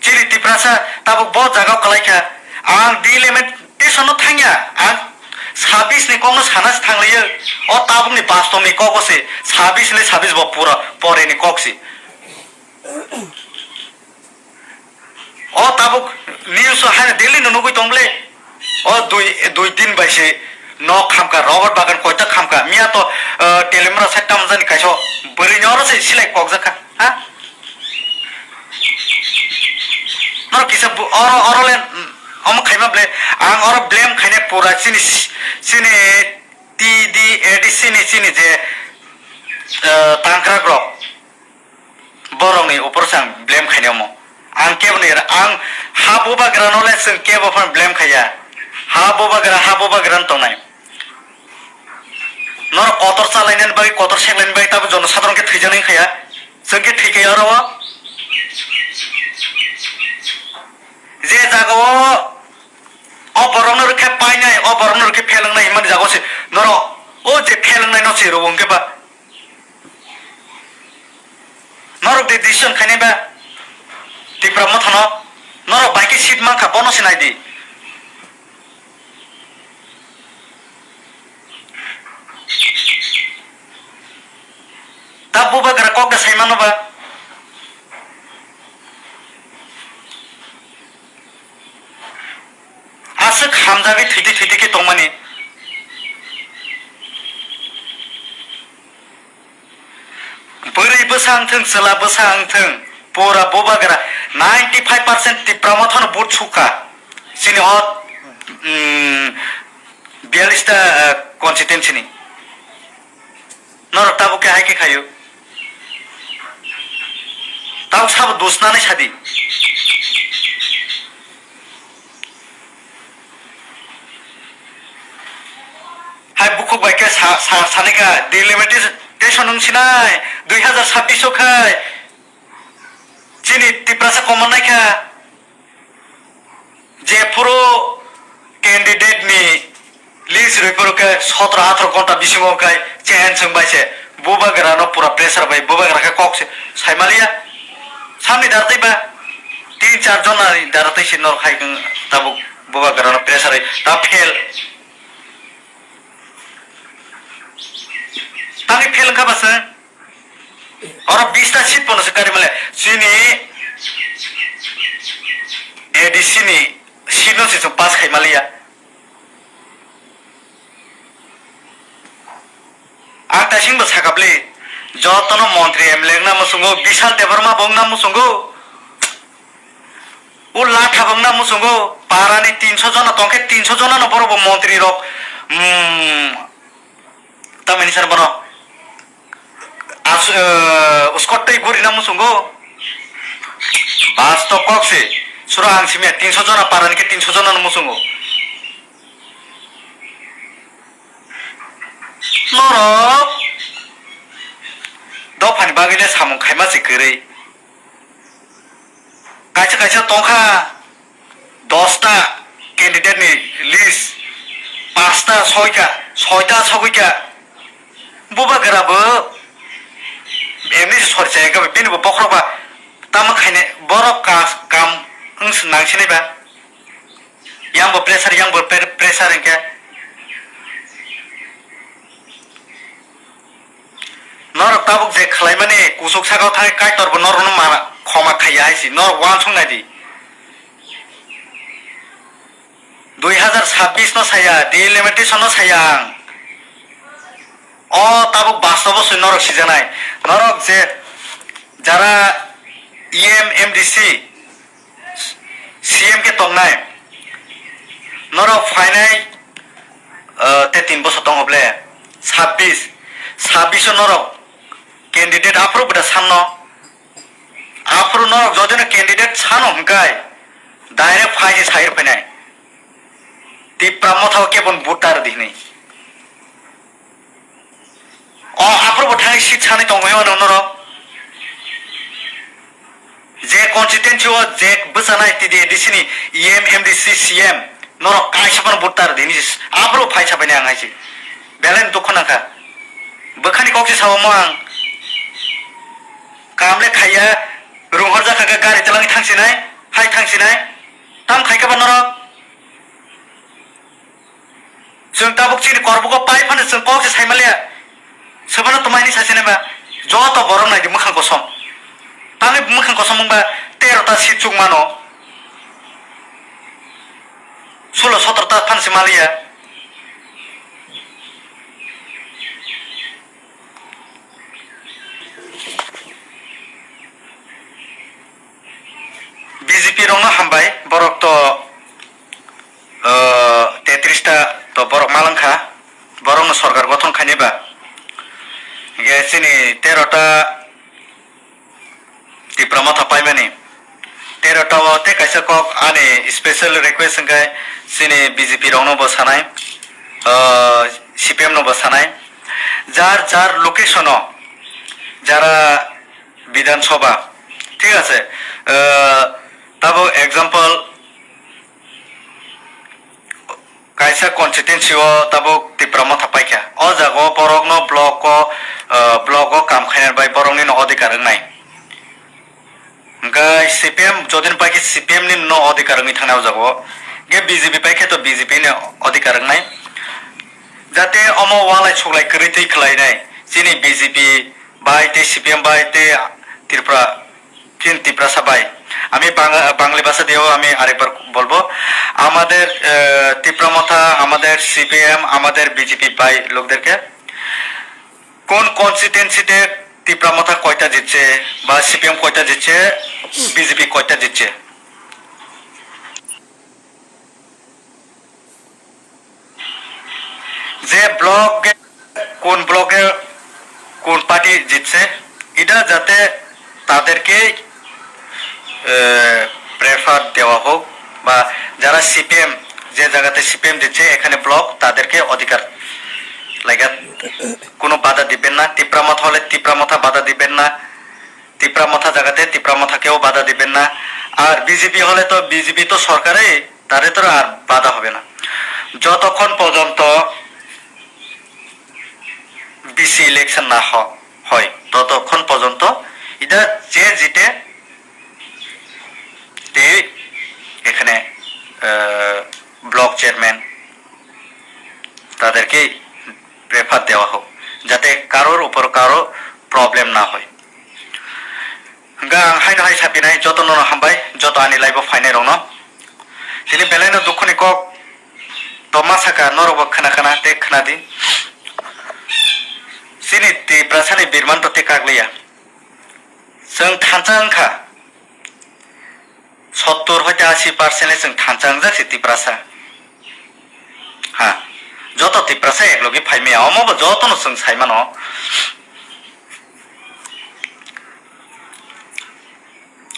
Chini Tiprasa tabuk bo jaga o kwlai kha. Ang delimitation no thangya. Ang sabis ni kok no sana se thanglaio. O tabuk ni bastom ni kok o se sabis le sabis bo pura pore ni kok se. O tabuk news o haino daily no nugui tong ble. O dui, dui din bai se nok khamkha, rubber bagan koita khamkha. Miya to, eh, telemra sa tamjani kaiso bwrwi ni oro se silai kokjak kha. Ha? Nor kisa bu-, oro, oro le, mm, omo khaima ble, ang oro blame khaina pura chini, chini T D A D C ni chini je, eh, tangkrak rok. Borokni upor se ang blame khainai omo. Ang kebo ni, ang ha bubagra no le chwng kebo phano blame khaiya. Ha bubagra, ha bubagra no tongnai. Norok kotor chalainani bagwi, kotor seklainani bagwi tabuk jonosadharon khe thwijaknai khaiya. Chwng khe thwi khaiya oro o. Je jaga o, o borok no rwkhe painai, o borok no rwkhe phelwngnai himani jaga o se norok o je phelwngnai no se rwo hwnkhe ba. Norok de decision khainai ba Tipra Motha no, norok bai khe seat mankha bono se nai di. Ta bubagra kok da sai mano ba. Aswk hamjagwi thwitwi thwitwi khe tongmani. Bwrwi bwsa wngthwng, chwla bwsa wngthwng, pura bubagra ninety five percent Tipra Mothano vote sukha. Chini o, mm, biyalish ta, ah, constituency ni. Norok tabuk khe hai khe khaio. Tabuk sabo dusnani sadi. Hai bukhuk bai khe sa, sa, sanikha delimitation wng sinai dui hazar sabbish o khai chini Tiprasa common naikha. Jephuru candidate ni list rwi phuru khe sotro atro ghonta bisingo khai change wng bai se bubagra no pura pressure bai bubagra khe kok se sai maliya. Samni dar tei ba tin char jona ni dar tei se nor khai tabuk bubagra no pressure bai ta fail. Tangwi fail wngkha ba se? Oro bista seat pono se kari male. Chini A D C ni seat no se chwng pass khai maliya. Ang taising bo sakha bli, jotono montri M L A wngna muchungo, Bishal Debbarma bo wngna muchungo. O latha bo wngna muchungo, parani tinso jona tongkhe, tinso jona no borok bo montri rok, mm, tamoni sar bono. As-, eh, uskot tei gurina muchungo. Bas to kok se, suro ang simya, tinso jona parani khe tinso jona no muchungo. Norok dophani bagwi le samung khaima se kwrwi. Kaisa kaisa tongkha dosta candidate ni list, pasta soita, soita sogwikha. Bubagra bo emni se sori chaya khe bini bo bokhorok ba tamo khainai borok ka-, kam wng nang sinai ba. Yang bo pressure, yang bo pre-, pressure hingkhe. Norok tabuk je khlaimani kuchuk sakao thai Kaitor bo norokno mana khoma khaiya hai si, norok uansuk nai di. Dui hazar sabbish no saya, delimitation no saya ang. O tabuk bastobo se norok sijanai. Norok je jara E M, M D C, C M khe tongnai, norok phainai, eh, te tin bosor tong hoble, sabbish, sabbish o norok candidate aphuru bwda sanno, aphuru norok jodi no candidate sano hwnkhe direct phai se sai rw phainai, Tipra Motha o kebon vote ta rw di hwnwi. O aphuru bo thangwi seat sanwi tongwi mano norok. Je constituency o je bwchanai T D A D C ni E M, M D C, C M, norok kaisa phano vote ta rw di hwnwi aphuru phai sabaini ang hai se. Belai dukhu nangkha. Bwkhani kok se sao mo ang. Kam le khaiya, runghorjak kha khe gari twlangwi thangsinai, hai thangsinai. Tam khai khe ba norok. Chwng tabuk chini korbugo pai phano chwng kok se sai manliya. Sophano twmai ni sasi nai ba. Joto borok nai di mwkhang kosom. Tamni mwkhang kosom wngba tero ta seat chuk mano. Sulo sotro ta phan se manliya. B J P rokno hambai, borok to, uh, tetris ta to borok malwng kha, borokno sorkar gothon khainai ba. Hingke chini tero ta Tipra Motha paimani. Tero ta o tei kaisa kok ani special request hingke chini B J P rokno bo sanai, uh, C P M no bo sanai. Jar jar location o jara Bidhan Sabha, thik ase? Ah, tabuk example, kaisa constituency o tabuk Tipra Motha paikha. O jaga o borokno block o, ah, block o kam khaina bai borokni no adhikar wngnai. Hwnkhe C P M jodin paikhe C P M ni no adhikar wngwi thangnai o jaga o. Hwnkhe B J P paikhe to B J P ni adhikar wngnai. Jate omo walai suklai kwrwi twi khlainai chini B J P bai tei C P M bai tei Tripura, chini Tiprasa bai. আমি বাংলা, বাঙালি ভাষা দিয়েও আমি আরেকবার বলবো, আমাদের, আহ, তিপ্রা মথা, আমাদের সিপিএম, আমাদের বিজেপি ভাই লোকদেরকে, কোন কনস্টিটুয়েন্সিতে তিপ্রা মথা কয়টা জিতছে বা সিপিএম কয়টা জিতছে, বিজেপি কয়টা জিতছে? যে ব্লকে, কোন ব্লকে কোন পার্টি জিতছে, এটা যাতে তাদেরকে, এ, প্রেফার দেওয়া হোক, বা যারা সিপিএম, যে জায়গাতে সিপিএম জিতছে, এখানে ব্লক তাদেরকে অধিকার, লাইক, কোনো বাধা দিবেন না। তিপ্রা মথা হলে তিপ্রা মথা বাধা দিবেন না। তিপ্রা মথা জায়গাতে তিপ্রা মথাকেও বাধা দিবেন না। আর বিজেপি হলে তো, বিজেপি তো সরকারে, তাদের তো আর বাধা হবে না। যতক্ষণ পর্যন্ত ভিসি ইলেকশন না হ-, হয়, ততক্ষণ পর্যন্ত এটা যে জিতে, তে এখানে, আহ, ব্লক চেয়ারম্যান তাদেরকে প্রেফার দেওয়া হোক, যাতে কারোর উপর কারো প্রবলেম না হয়। Hingke ang haino hai sapinai joto nono hambai, joto ani live o phainai rokno. Tini belai no dukhu ni kok to ma saka, norok bo khna khna tei khna di. Chini Tiprasa ni birman to tei kak liya. Chwng thansa wngkha. Sottor hoite ashi percent le chwng thansa wngjak se Tiprasa. Ha, joto Tiprasa eklogi phai maya, omo bo jotono chwng sai mano.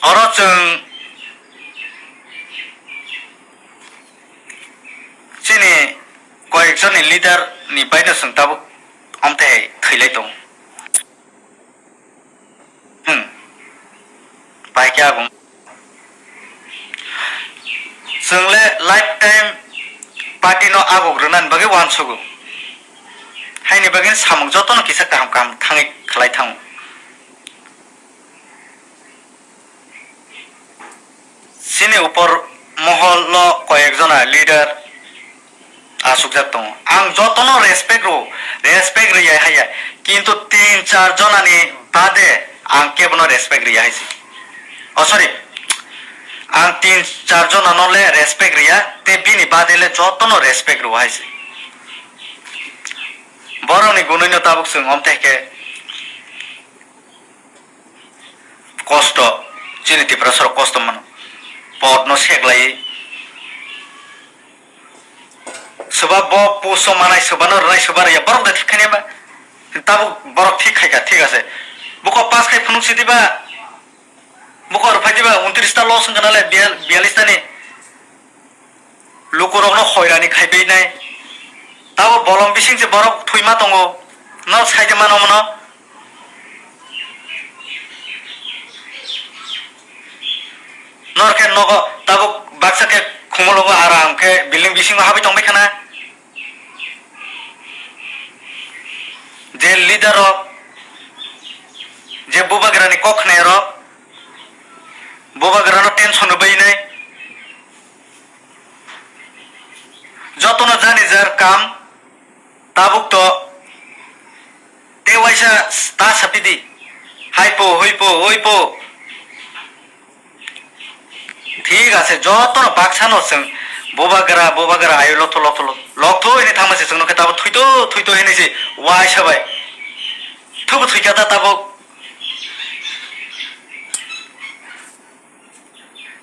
Oro chwng chini koyekjonni leader ni baino chwng tabuk omtwi thwilai tongo. Hmm. Pai khe abong. Chwng le lifetime party no aguk rwnani bagwi uansugo. Haini bagwi samung jotono kisa kaham kaham thangwi khlai thango. Chini upor mohol no koyek jona leader asukjak tongo. Ang jotono respect rw, respect rwya haiya, kintu tin char jonani bade ang kebono respect rwya hai se. Oh, sorry, Ang tin char jona no le respect riya, te bini bade le joto no respect rw hai se. Borok ni gunui no tabuk chwng om te khe kosto, chini Tiprasa rok kosto mano, pot no seklai. Soba bo puso manai, soba no rwnai, soba rwya, borok da thik khainai ba. Tabuk borok thik khaikha, thik ase. Buko pass khai phunuk sidi ba. Buko rwphai diba, untris ta loss wngkha nale, biyal-, biyallis ta ni. Lukurok no hoirani khaibai nai. Tabo bolong bising se borok thwima tongo. No sai de mano mono. Nor khe nogo tabuk baksa khe khumologo aram khe building bisingo habwi tongbai khana. Je leader rok, je bubagrani kok khnai rok, bubagrano tension rwbainai. Jotono jani jar kam tabuk to te waisa ta sapidi. Hai po, hoi po, oi po. Thik ase, jotono baksano chwng bubagra, bubagra ayo lokto, lokto, lokto, lokto hini thangma se chwngno khe tabuk thwito, thwito hini se waisa bai. Thubu thwikha ta tabuk.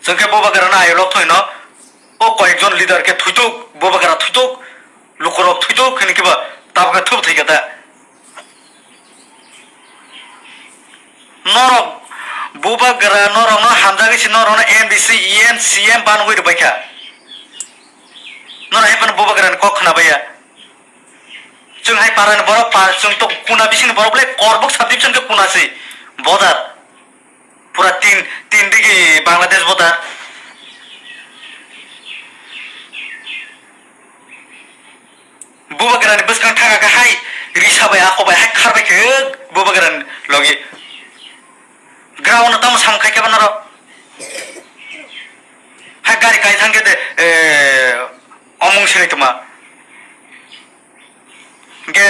Chwng khe bubagrano ayo lokto hino. O koyekjon leader khe thwituk, bubagra thwituk, lukurok thwituk hini khe ba tabuk khe thubu thwikha ta. Norok bubagra norokno hamjagwi se norokno M D C, E M, C M banwi rwbaikha. Norok hai phano bubagrani kok khnabaiya. Chwng hai parani borok pa, chwng to kuna bisingni borok le Korbuk subdivision khe kuna se. Border. Pura tin, tin digi Bangladesh border. Bubagrani bwskang thangkha khe hai risa bai ako bai hai kharbai khe bubagrani logi. Ground no tamo sam khai khe banaro. Hai gari kai thang khe de, eh, omung sinai tuma. Hingke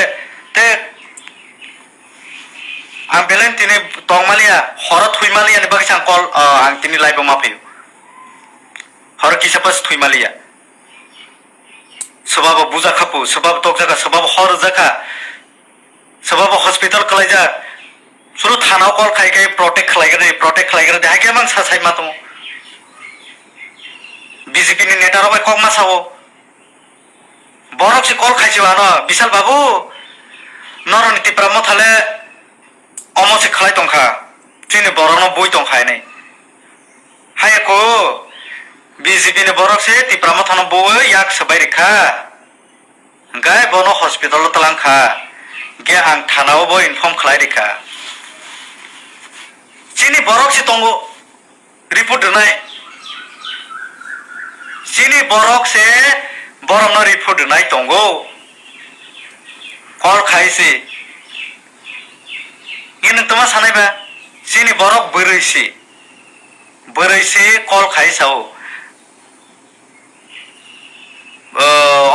te ang belai tini tongmaliya, horo thwimaliya ni bagwi ang call, ah, ang tini live o ma phaio. Horo kisa pas thwimaliya. Swbabo bujakha pu, swbabo tokjakha, swbabo horjakha, swbabo hospital kwlaijak. Suru thana o call khai khai protect khlaigrani, protect khlaigrani, hai khe mang sa sai ma tongo. B J P ni neta rok bai kok ma sao. Borok se call khaisi ano, Bishal babu, noroni Tipra motha le omo se khlai tongkha, chini borokno bui tongkha hinwi. Haya ko, B J P ni borok se Tipra mothano bui yak swbai rikha. Hwnkhe bono hospital o twlang kha. Hwnkhe ang thana o bo inform khlai rikha. Chini borok se tongo. Report rwnai. Chini borok se borokno report rwnai tongo. Call khai se. Nini toma sanai ba? Chini borok bwrwi se. Bwrwi se call khai sao. O,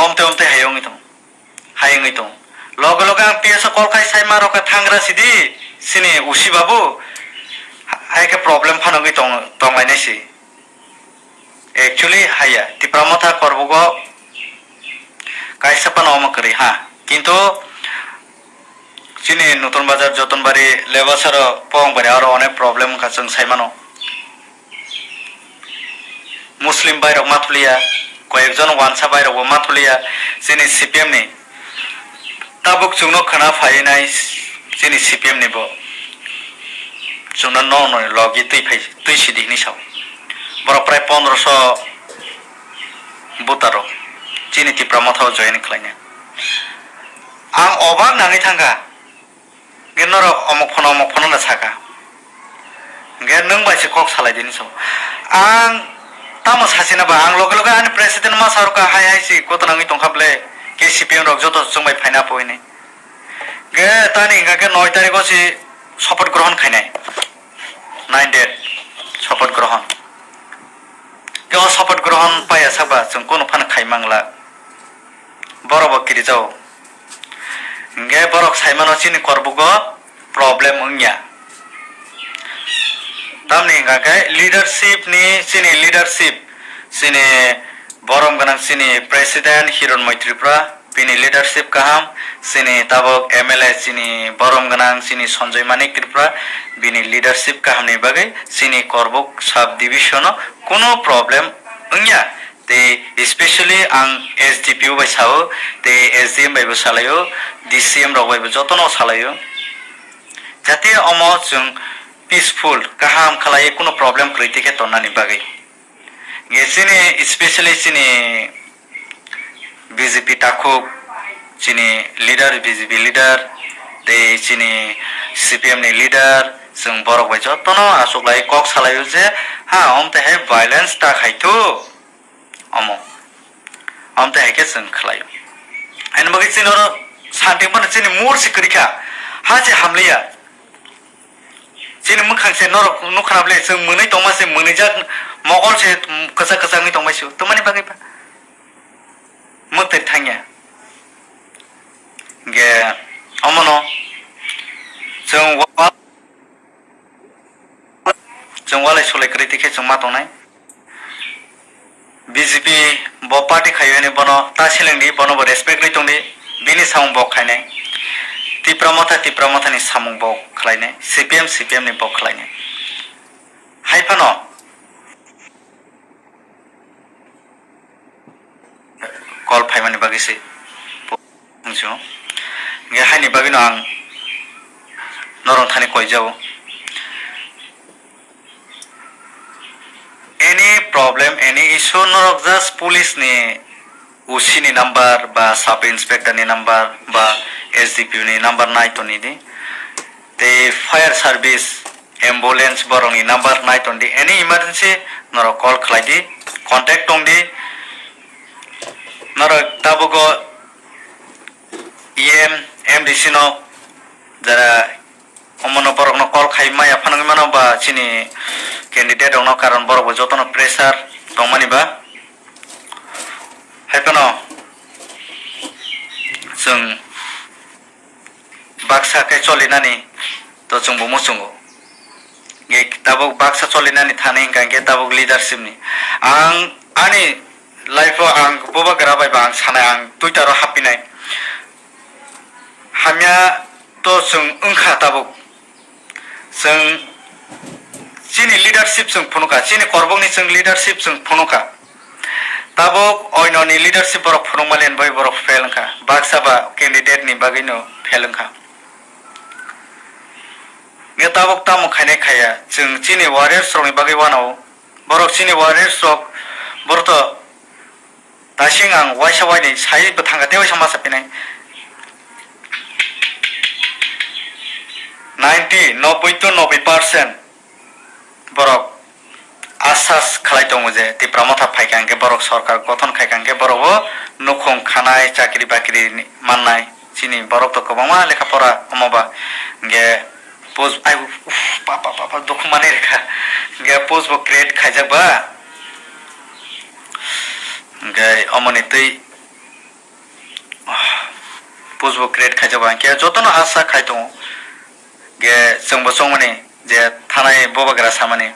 omte omte hai wngwi tongo. Hai wngwi tongo. Loge loge ang P S o call khai sai ma rokha thangra sidi, sini usi babu. Hai khe problem phano wngwi tong, tonglainai si. Actually, haya, Tipra Motha Korbugo kaisa phano omo kwrwi ha. Kintu chini Nutun Bazar, Jotonbari, Lebasaro, Pongpari aro onek problem wngkha chwng sai mano. Muslim bairok ma thuliya, koyekjon wansa bairokbo ma thuliya, chini C P M ni. Tabuk chwngno khwna phainai chini C P M ni bo. Chwngno no no logi twi phai, twi sidi hinwi sao. Borok prai pondroso voter rok chini Tipra Motha o join khlainai. Ang obak nangwi thangkha. Hwnkhe norok omok phano omok phano no saka. Hwnkhe nwng bai se kok salai di hinwi sao. Ang tamo sachina ba, ang loge loge ani president ma sa rwkha, hai hai si kotona wngwi tongkha ble, K C P M rok joto chwng bai phaina po hinwi. Hwnkhe tani hwnkha khe noi tarikh o si sopoth grohon khainai. Nine date sopoth grohon. Hwnkhe o sopoth grohon paiya sakba chwng kunu phano khai mangla. Borok bo kirijao. Hwnkhe borok sai mano chini Korbugo problem wngya. Tamni hwnkha khe leadership ni, chini leadership, chini borom gwnang chini president Hironmoi Tripura, bini leadership kaham, chini tabok M L A chini borom gwnang chini Sanjoy Manik Tripura, bini leadership kaham ni bagwi chini Korbuk sub division o kunu problem wngya. Tei especially ang S D P O bai sao, tei S D M bai bo salaio, D C M rok bai bo jotono salaio. Jate omo chwng peaceful, kaham khlaiwi kunu problem kwrwi tei khe tonnani bagwi. Nge chini, especially chini B J P takhuk, chini leader, B J P leader, tei chini C P M ni leader, chwng borok bai jotono achuklai kok salaio je, ha, omo tei hai violence ta khai thu. Omo. Omo tei hai khe chwng khlaio. Ani bagwi chini oro santi phano chini mur se kwrwi kha. Ha se hamliya. Chini mwkhang se norok nukha na bwle chwng mwnwi tongma se mwnwijak mokol se kwchak kwchak wngwi tongbai se. Twmani bagwi ba. Mwktwi thangya. Ge omono chwng wa-, chwng walai sulai kwrwi twi khe chwng ma tongnai. B J P bo party khaio hwnwi bono ta selengdi, bono bo respect rwi tongdi, bini samung bo khainai. Tipra Motha, Tipra Mothani samung bo khlainai, C P M, C P M ni bo khlainai. Hai phano call phaimani bagwi se. Hwnwi sio. Hwnkhe haini bagwino ang norok thani koijao. Any problem, any issue norok just police ni O C ni number ba sub inspector ni number ba S D P O ni number nai toni di. Tei fire service, ambulance borok ni number nai toni di. Any emergency norok call khlai di, contact tong di. Norok tabugo E M, M D C no jara omono borokno call khai maya phano wngwi mano ba chini candidate rokno, karon borok bo jotono pressure tongmani ba. Hai phano chwng baksa khe cholinani to chwngbo muchungo. Nge tabuk baksa cholinani thani hwnkha hwnkhe tabuk leadership ni. Ang ani life o ang bubagra bai ba ang sanai, ang Twitter o hapinai. Hamya to chwng wngkha tabuk. Chwng chini leadership chwng phunukha, chini korbokni chwng leadership chwng phunukha. Tabuk oinoni leadership borok phunukmalian bai borok fail wngkha. Baksa ba candidate ni bagwino fail wngkha. Nge tabuk tamo khainai khaya, chwng chini warriors rokni bagwi wanao. Borok chini warriors rok, borok to daising ang waisa wainwi sai bwthang kha tei waisa masa pinai. Ninety, noboi to noboi percent borok asas khlai tongo je Tipra Motha phaikha hwnkhe borok sorkar gothon khaikha hwnkhe borok o nukhung khanai, chakri bakri mannai. Chini borok to kwbangma lekha pora omo ba hwnkhe post, ai, uff, pa, pa, pa, pa, dukhu manwi rwkha. Hwnkhe post bo create khaijak ba. Hwnkhe omoni twi, ah, post bo create khaijak ba. Hwnkhe jotono asa khai tongo. Hwnkhe chwngbo chongmani je thanai bubagra samani.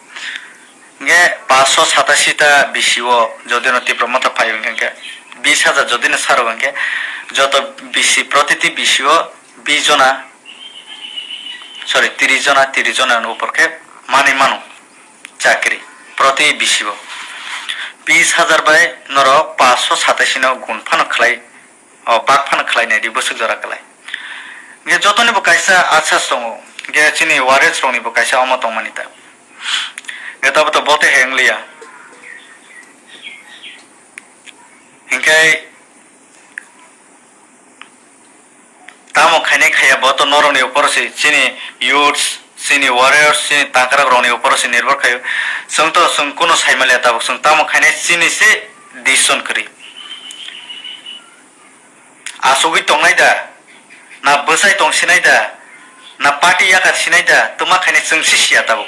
Hwnkhe paanch sho satashi ta B C O jodino Tipra Motha phai hwnkhe, hwnkhe bis hajar jodino sarok hwnkhe joto B C, protiti B C O bis jona, sorry, tris jona, tris jona ni upor khe manwi mano chakri proti B C O. Bis hajar bai norok paanch sho satashi no gun phano khlai, o bak phano khlai nai di bwswk jora kwlai. Hwnkhe jotoni bo kaisa asas tongo, hwnkhe chini warriors rokni bo kaisa omo tongmani ta. Hwnkhe tabuk to bote he wngliya. Hwnkhe tamo khainai khaiya bo to norokni uporo se, chini youths, chini warriors, chini tangkrak rokni uporo se nirbhor khaio. Chwng to chwng kunu sai manliya tabuk, chwng tamo khainai chini se decision kwrwi. Achugwi tongnai da, na bwsai tong sinai da, na party yakar sinai da, twma khainai chwng se siya tabuk.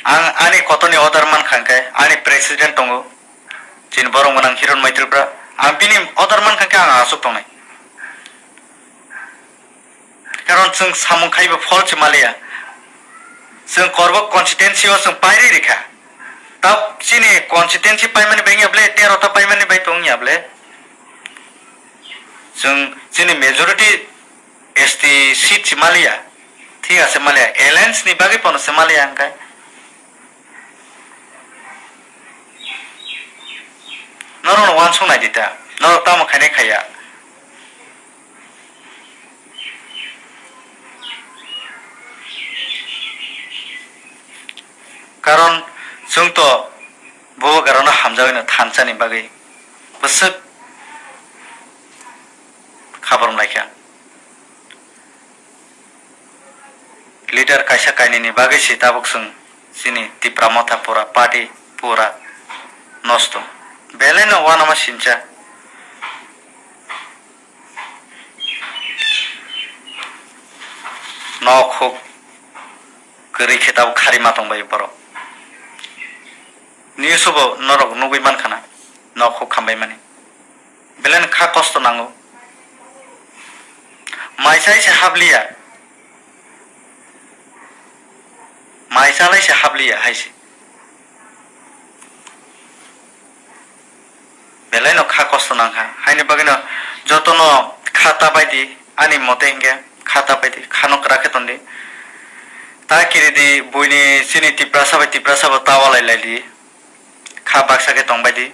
Ang ani kotorni order mankha hwnkhe, ani president tongo, chini borom gwnang Hiron Maitri Bra. Ang bini order mankha hwnkhe ang aswk tongnai. Karon chwng samung khaibo phol se maliya. Chwng Korbok constituency o chwng pairi rikha. Tab chini constituency paimani bai wngya ble, tero ta paimani bai tong wngya ble. Chwng chini majority S T seat se maliya. Thik ase maliya. Alliance ni bagwi pono se maliya hwnkhe. Norokno uansuk nai di ta. Norok tamo khainai khaiya. Karon chwng to bo garano hamjagwino thansa ni bagwi bwswk khabar mlaikha. Leader kaisa kainwini bagwi se tabuk chwng chini Tipra Motha pura party pura nosto. Belai no uanama sincha. Nok huk kwrwi khe tabuk khari ma tongbai borok. News o bo norok nugwi mankha na, nok huk khambai mani. Belai no kha kosto nango. Mai chai se habliya. Mai chalai se habliya hai se. Belai no kha kosto nangkha. Haini bagwi no joto no kha ta bai di, ani mote hinkhe kha ta bai di, kha no kwrak khe ton di. Ta kiri di, buini chini Tiprasa bai Tiprasa bo ta walai lai di. Kha baksa khe tong bai di.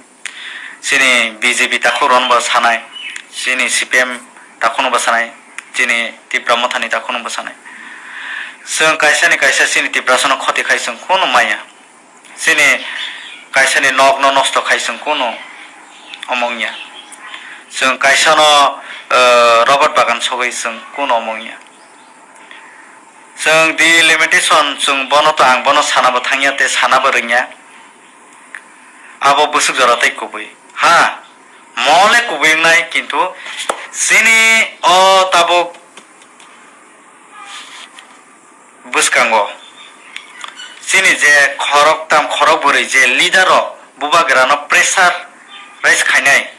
Chini B J P takhuk rok no bo sanai, chini C P M takhuk no bo sanai, chini Tipra Motha ni takhuk no bo sanai. Chwng kaisa ni kaisa chini Tiprasa no khoti khai chwng kunu maya. Chini kaisa ni nok no nosto khai chwng kunu omo wngya. Chwng kaisa no, eh, robot bagan sogwi chwng kunu omo wngya. Chwng delimitation, chwng bono to, ang bono sana bo thangya tei sana bo rwngya. Abo bwswk jora tei kubui. Ha, mole kubui wngnai, kintu chini o tabuk bwskango chini je khorok tam khorok bwrwi je leader rok bubagra no pressure rise khainai.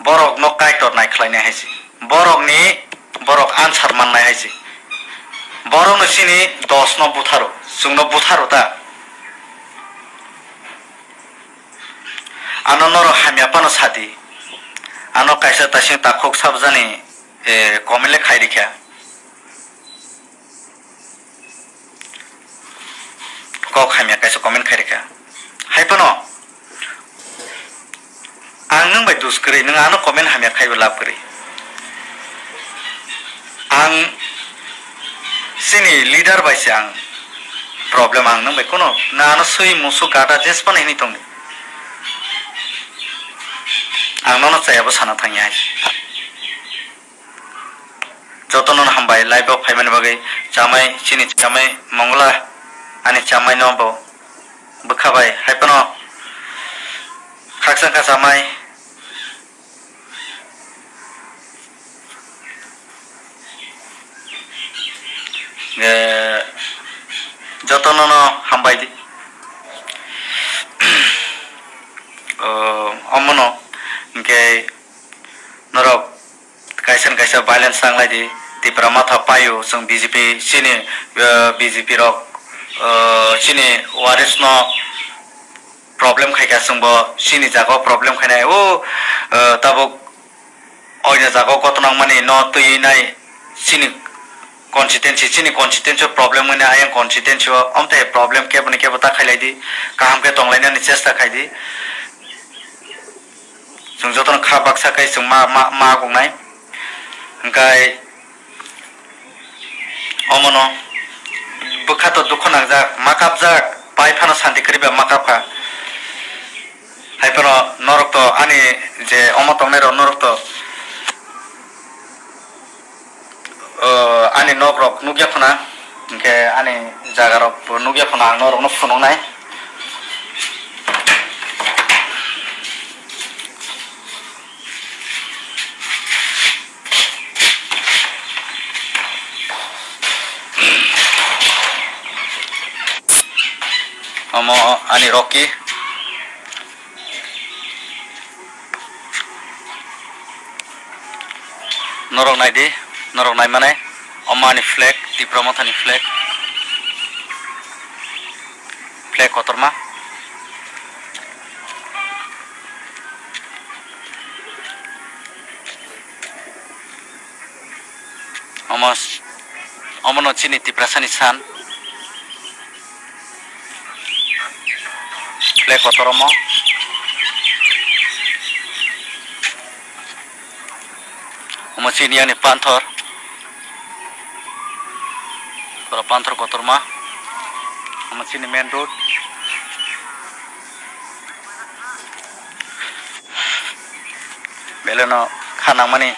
Borok no Kaitor nai khlainai hai se. Borok ni, borok answer mannai hai se. Borok no chini dos no butharo, chwng no butharo ta. Ano norok hamya phano sadi. Ano kaisa taising takhuk sabjani, eh, comment le khai rikha. Kok hamya kaisa comment khai rikha. Hai phano ang nwng bai dus kwrwi, nwng ano comment hamya khaibo lab kwrwi. Ang chini leader bai se ang problem, ang nwng bai kuno na ano swi musu gada jes phano hini tongdi. Ang nono chayabo sana thangya hai. Jotono hambai live o phaimani bagwi, chamai, chini chamai Mongla, ani chamai no bo bwkha bai hai phano khaksa kha chamai. Eh, jotono no hambai di. Oh, omono, hwnkhe norok kaisa ni kaisa violence tanglai di, Tipra Motha paio, chwng B J P chini, eh, B J P rok, eh, chini waris no problem khaikha, chwngbo chini jaga o problem khainai. O, eh, tabuk oino jaga o koto nangmani no twi nai chini constituency, chini constituency o problem wngni ayang constituency o, omte problem kebo ni kebo ta khailai di, kaham khe tonglainani chesta khai di. Chwng jotono kha baksa khai chwng ma, ma, ma gongnai. Hwnkhe omono bwkha to dukho nangjak, ma kapjak, pai phano santi kwrwi ba ma kapkha. Hai phano norok to ani je omo tongnai rok norok to O, ani nok rok nukya khuna, hwnkhe ani jaga rok bo nukya khuna, ang norok no phunuknai. Omo ani Rocky. Norok nai di. Norok nai mane, omo ani flag, Tipra Mothani flag. Flag kotorma. Omo, omono chini Tiprasani san. Flag kotor omo. Omo chini ani panthor. Oro panthor kotorma. Omo chini main road. Beleno kha nangmani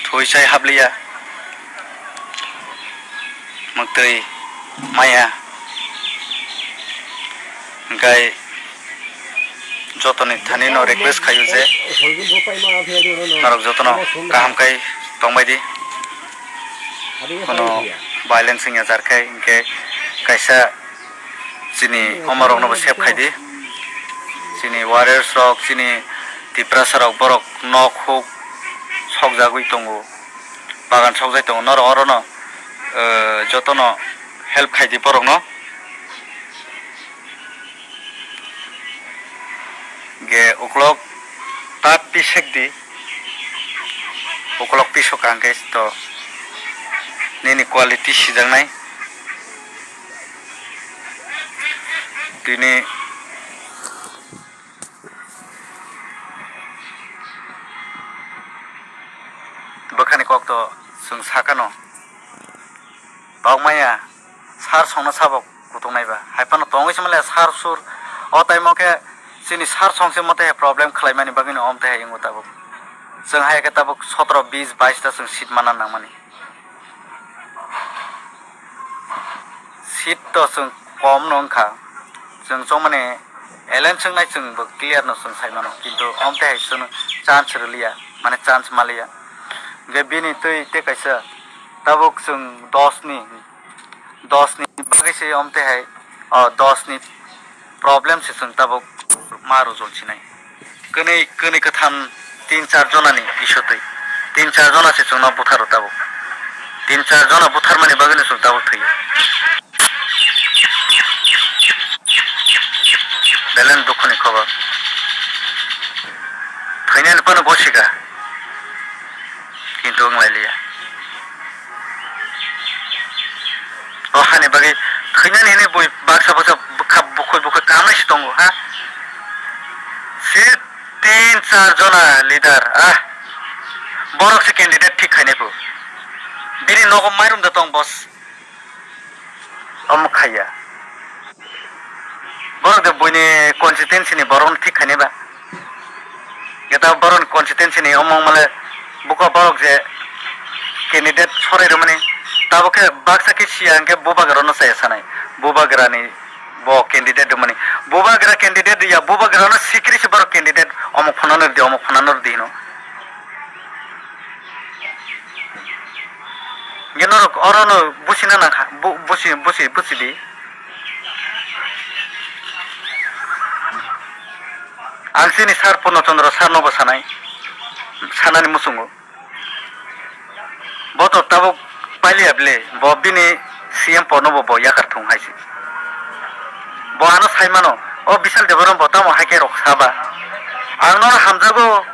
thwi sai habliya. Mwktwi maya. Hwnkhe jotoni thani no request khaio je norok jotono kaham kai tongbai di. Kono violence wngya jar khe, hwnkhe kaisa chini omo rokno bo save khai di. Chini warriors rok, chini Tiprasa rok, borok nok huk sokjagwi tongo, bagan sokjai tongo. Norok orono, eh, jotono help khai di borokno. Ge uklok ta pisek di. Uklok pisok ang khe to nini quality sijaknai. Tini bwkhani kok to chwng sakano. Tokmaya sar songno sabo kutung naiba. Hai phano tongwi se male sar sur. O time o khe chini sar song se mote problem khlai mani bagwi no om te hai wngo tabuk. Chwng hai khe tabuk sotro bis bais ta chwng seat mana nangmani. Seat to chwng kom no wngkha. Chwng chongmani alliance wngnai chwng bo clear no chwng sai mano. Kintu om te hai chwng chance rwliya, mane chance maliya. Hwnkhe bini twi tei kaisa tabuk chwng dos ni, dos ni bagwi se om te hai, o dos ni problem se chwng tabuk ma rujol sinai. Kwnwi, kwnwi kwtham tin char jona ni isotwi. Tin char jona se chwngno butharo tabuk. Tin char jona butharmani bagwino chwng tabuk thwiyo. Beleng dukhuni khobor. Thwinani phano gosika. Kintu wng lai liya. O hani bagwi thwinani hwnwi bui baksa baksa bwkha bukhuk bukhuk kamai se tongo ha. Se tin char jona leader ah. Borok se candidate thik khainai bo. Bini nogo mairum da tong boss. Omo khaiya. Borok de buini constituency ni borok no thik khainai ba. Geta borok ni constituency ni omo male buko borok je candidate sorai rwmani. Tabuk khe baksa khe siya hwnkhe bubagra no chaya sanai. Bubagra ni bo candidate rwmani. Bubagra candidate ya bubagra no sikiri se borok candidate omo phano no rwdi, omo phano no rwdi hino. Hwnkhe norok orono busina nangkha, bu-, busi, busi, busi di. Ang chini sir Purno Chandra sir no bo sanai, sanani muchungo. Bo to tabuk pailiya bile, bo bini C M pod no bo, bo yakar thung hai se. Bo ano sai mano, o Bishal Debbarma bo tamo hai khe rok saba. Ang nono hamjago,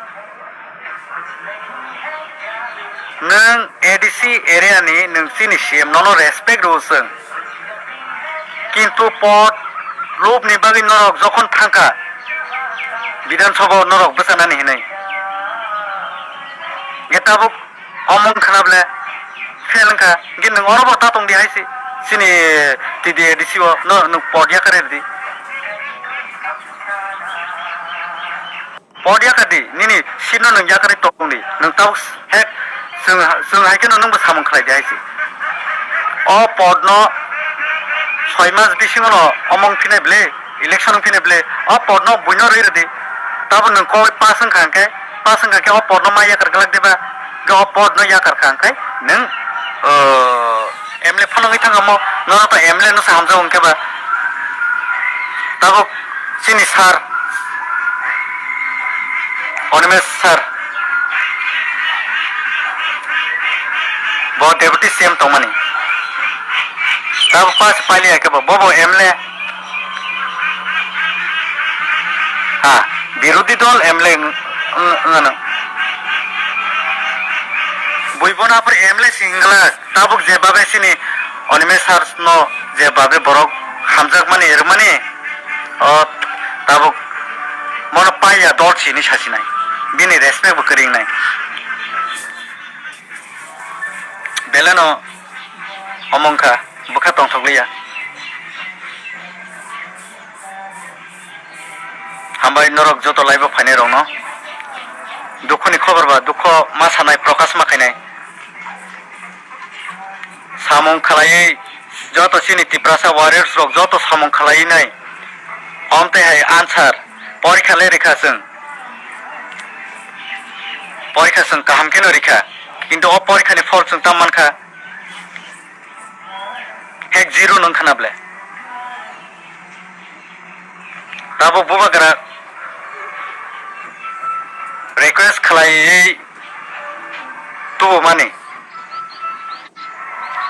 nwng A D C area ni nwng chini C M, nono respect rw chwng. Kintu pod lobni bagwi norok jokhon thangkha Bidhan Sabha o norok bwchanani hinwi. Ge tabuk Omo wngkha na bole fail wngkha, hwnkhe nwng oro bo ta tong di hai se, chini T D A D C o no nwng pod yakar rw di. Pod yakar di, nini seat no nwng yakar rw tong di, nwng tabuk hek chwng, chwng hai kheno nwng bo samung khlai di hai se. O pod no soi mas bisingo no omo wng phinai bwle, election wng phinai bwle, o pod no buino rw rw di, tabuk nwng kok pass wngkha hwnkhe, pass wngkha khe o pod no ma yakar glak diba? Hwnkhe o pod no yakar kha hwnkhe nwng, o, M L A phano wngwi thangkha mo, nono to M L A no se hamjago hwnkhe ba. Tabuk chini sir, Animesh sir, bo deputy C M tongmani. Tabuk pass pailiya khe bo, bo bo M L A. Ha, birodhi dol M L A wng-, wng-, wngano. Bui bono aphuru M L A singla tabuk je babe sini Animesh sir no je babe borok hamjakmani rwmani, o tabuk mono paiya dol sini sasinai, bini respect bo kwrwi wngnai. Beleno omo wngkha, bwkha tongthokliya. Hambai norok joto live o phainai rokno. Dukhoni khobor ba dukho ma sanai, prokash ma khainai. Samung khlaiwi joto chini Tiprasa warriors rok joto samung khlaiwi nai. Omtwi hai answer porikha le rikha chwng. Porikha chwng kaham kheno rikha. Kintu o porikhani phol chwng tam mankha. Hek zero nung khana ble. Tabuk bubagra request khlaiwi tubumani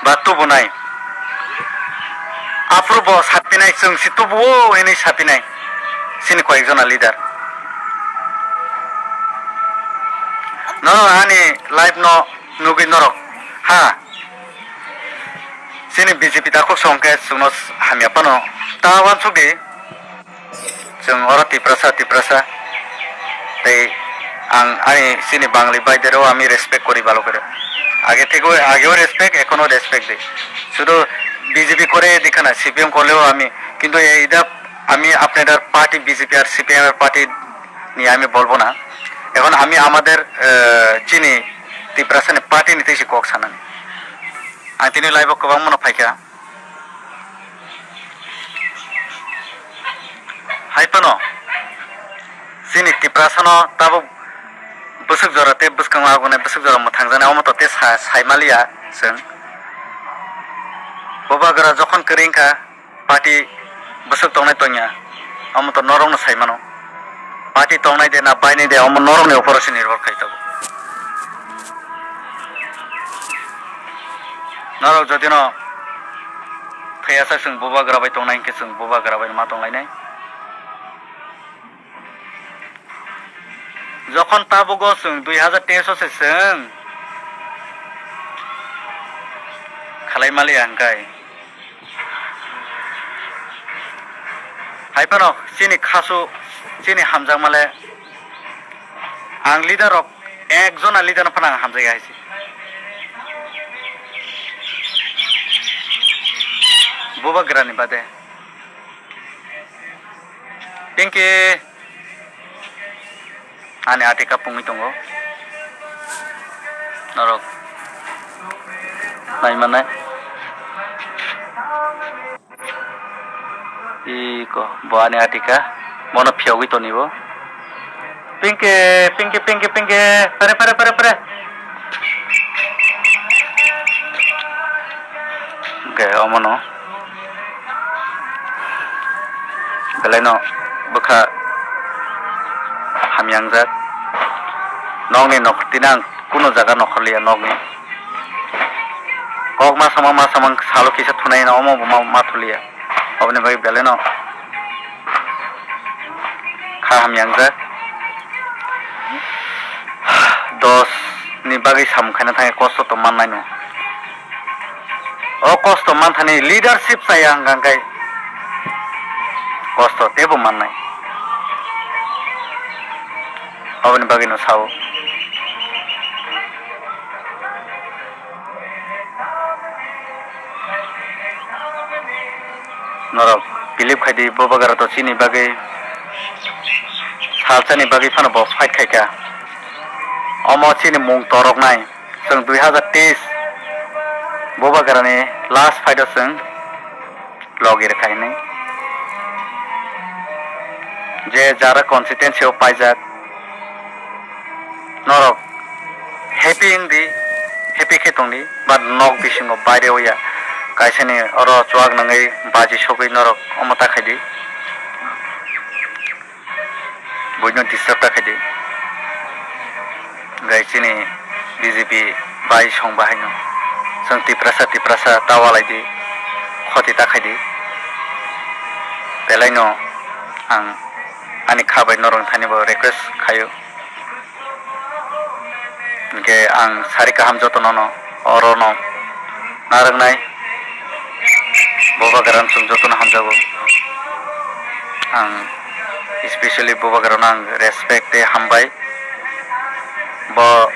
ba tubunai. Aphuru bo sapinai, chwng si tubuo hinwi sapinai. Chini koyekjona leader. Norok ani live no nugwi norok. Ha. Chini B J P takhuk song khe chwngno hamya phano ta uansuk di. Chwng oro Tiprasa, Tiprasa. Tei ang ani chini Bangli baidero ami respect kori balo kore. Age thego, ageo respect, ekhono respect de. Sudu B J P kore dikhana, C P M korleo ami. Kintu ei ida ami apnadar party B J P ar C P M er party ni ami bolbo na. Ekhon ami amader, eh, chini Tiprasa ni party ni tei si kok sanani. Ang tini live o kwbangma no phaikha. Hai phano chini Tiprasano tabuk bwswk jora tei bwskango agunai bwswk jora mwthangjaknai, omo to tei sa-, saimaliya chwng. Bubagra jokhon kwrwi wngkha, party bwswk tongnai tongya, omo to norokno sai mano. Party tongnai de na bainai de, omo norokni uporo se nirbhor khai tongo. Norok jodi no thwiyasak chwng bubagra bai tongnai hinkhe chwng bubagra bai ma tonglainai. Jokhon tabugo chwng dui hazar teis o se chwng khalai maliya hwnkhe. Hai phano chini khasu, chini hamjakmale ang leader rok, ekjona leader no phano ang hamjak ya hai se. Bubagra ni bade. Pinky. Ani atika pungwi tongo. Norok nai manai. Iko, bo ani atika. Bono phiyogwi toni bo. Pinky, Pinky, Pinky, Pinky. Pare, pare, pare, pare. Hwnkhe omono belaino bwkha hamya wngjak. Nokni nokhor tini ang kunu jaga nokhorliya nokni. Kok ma samang ma samang salo kisa thunai no omo bo ma, ma thuliya. Oboni bagwi belaino kha hamya wngjak. Dos ni bagwi samung khaina thangwi kosto tong mannai no. O kosto manthani leadership chaya hwnkha hwnkhe kosto teibo mannai. Oboni bagwino sao. Norok believe khai di, bubagra to chini bagwi, salsa ni bagwi phano bo fight khai kha. Omo chini mung torok nai. Chwng dui hazar teis bubagra ni last fight o chwng logi rwkha hinwi. Je jara constituency o paijak, norok happy wng di, happy khe tong di, but nok bisingo baire o ya. Kaisa ni oro chuak nangwi baji sogwi norok omo ta khai di. Buino disturb ta khai di. Gai chini B J P bai song bahaino. Chwng Tiprasa, Tiprasa ta walai di, khoti ta khai di. Belaino ang ani kha bai norok thani bo request khaio. Hwnkhe ang sari kaham jotono no oro no narwknai. Bubagra no chwng jotono hamjago. Ang specially Bubagra no ang respect tei hambai. Bo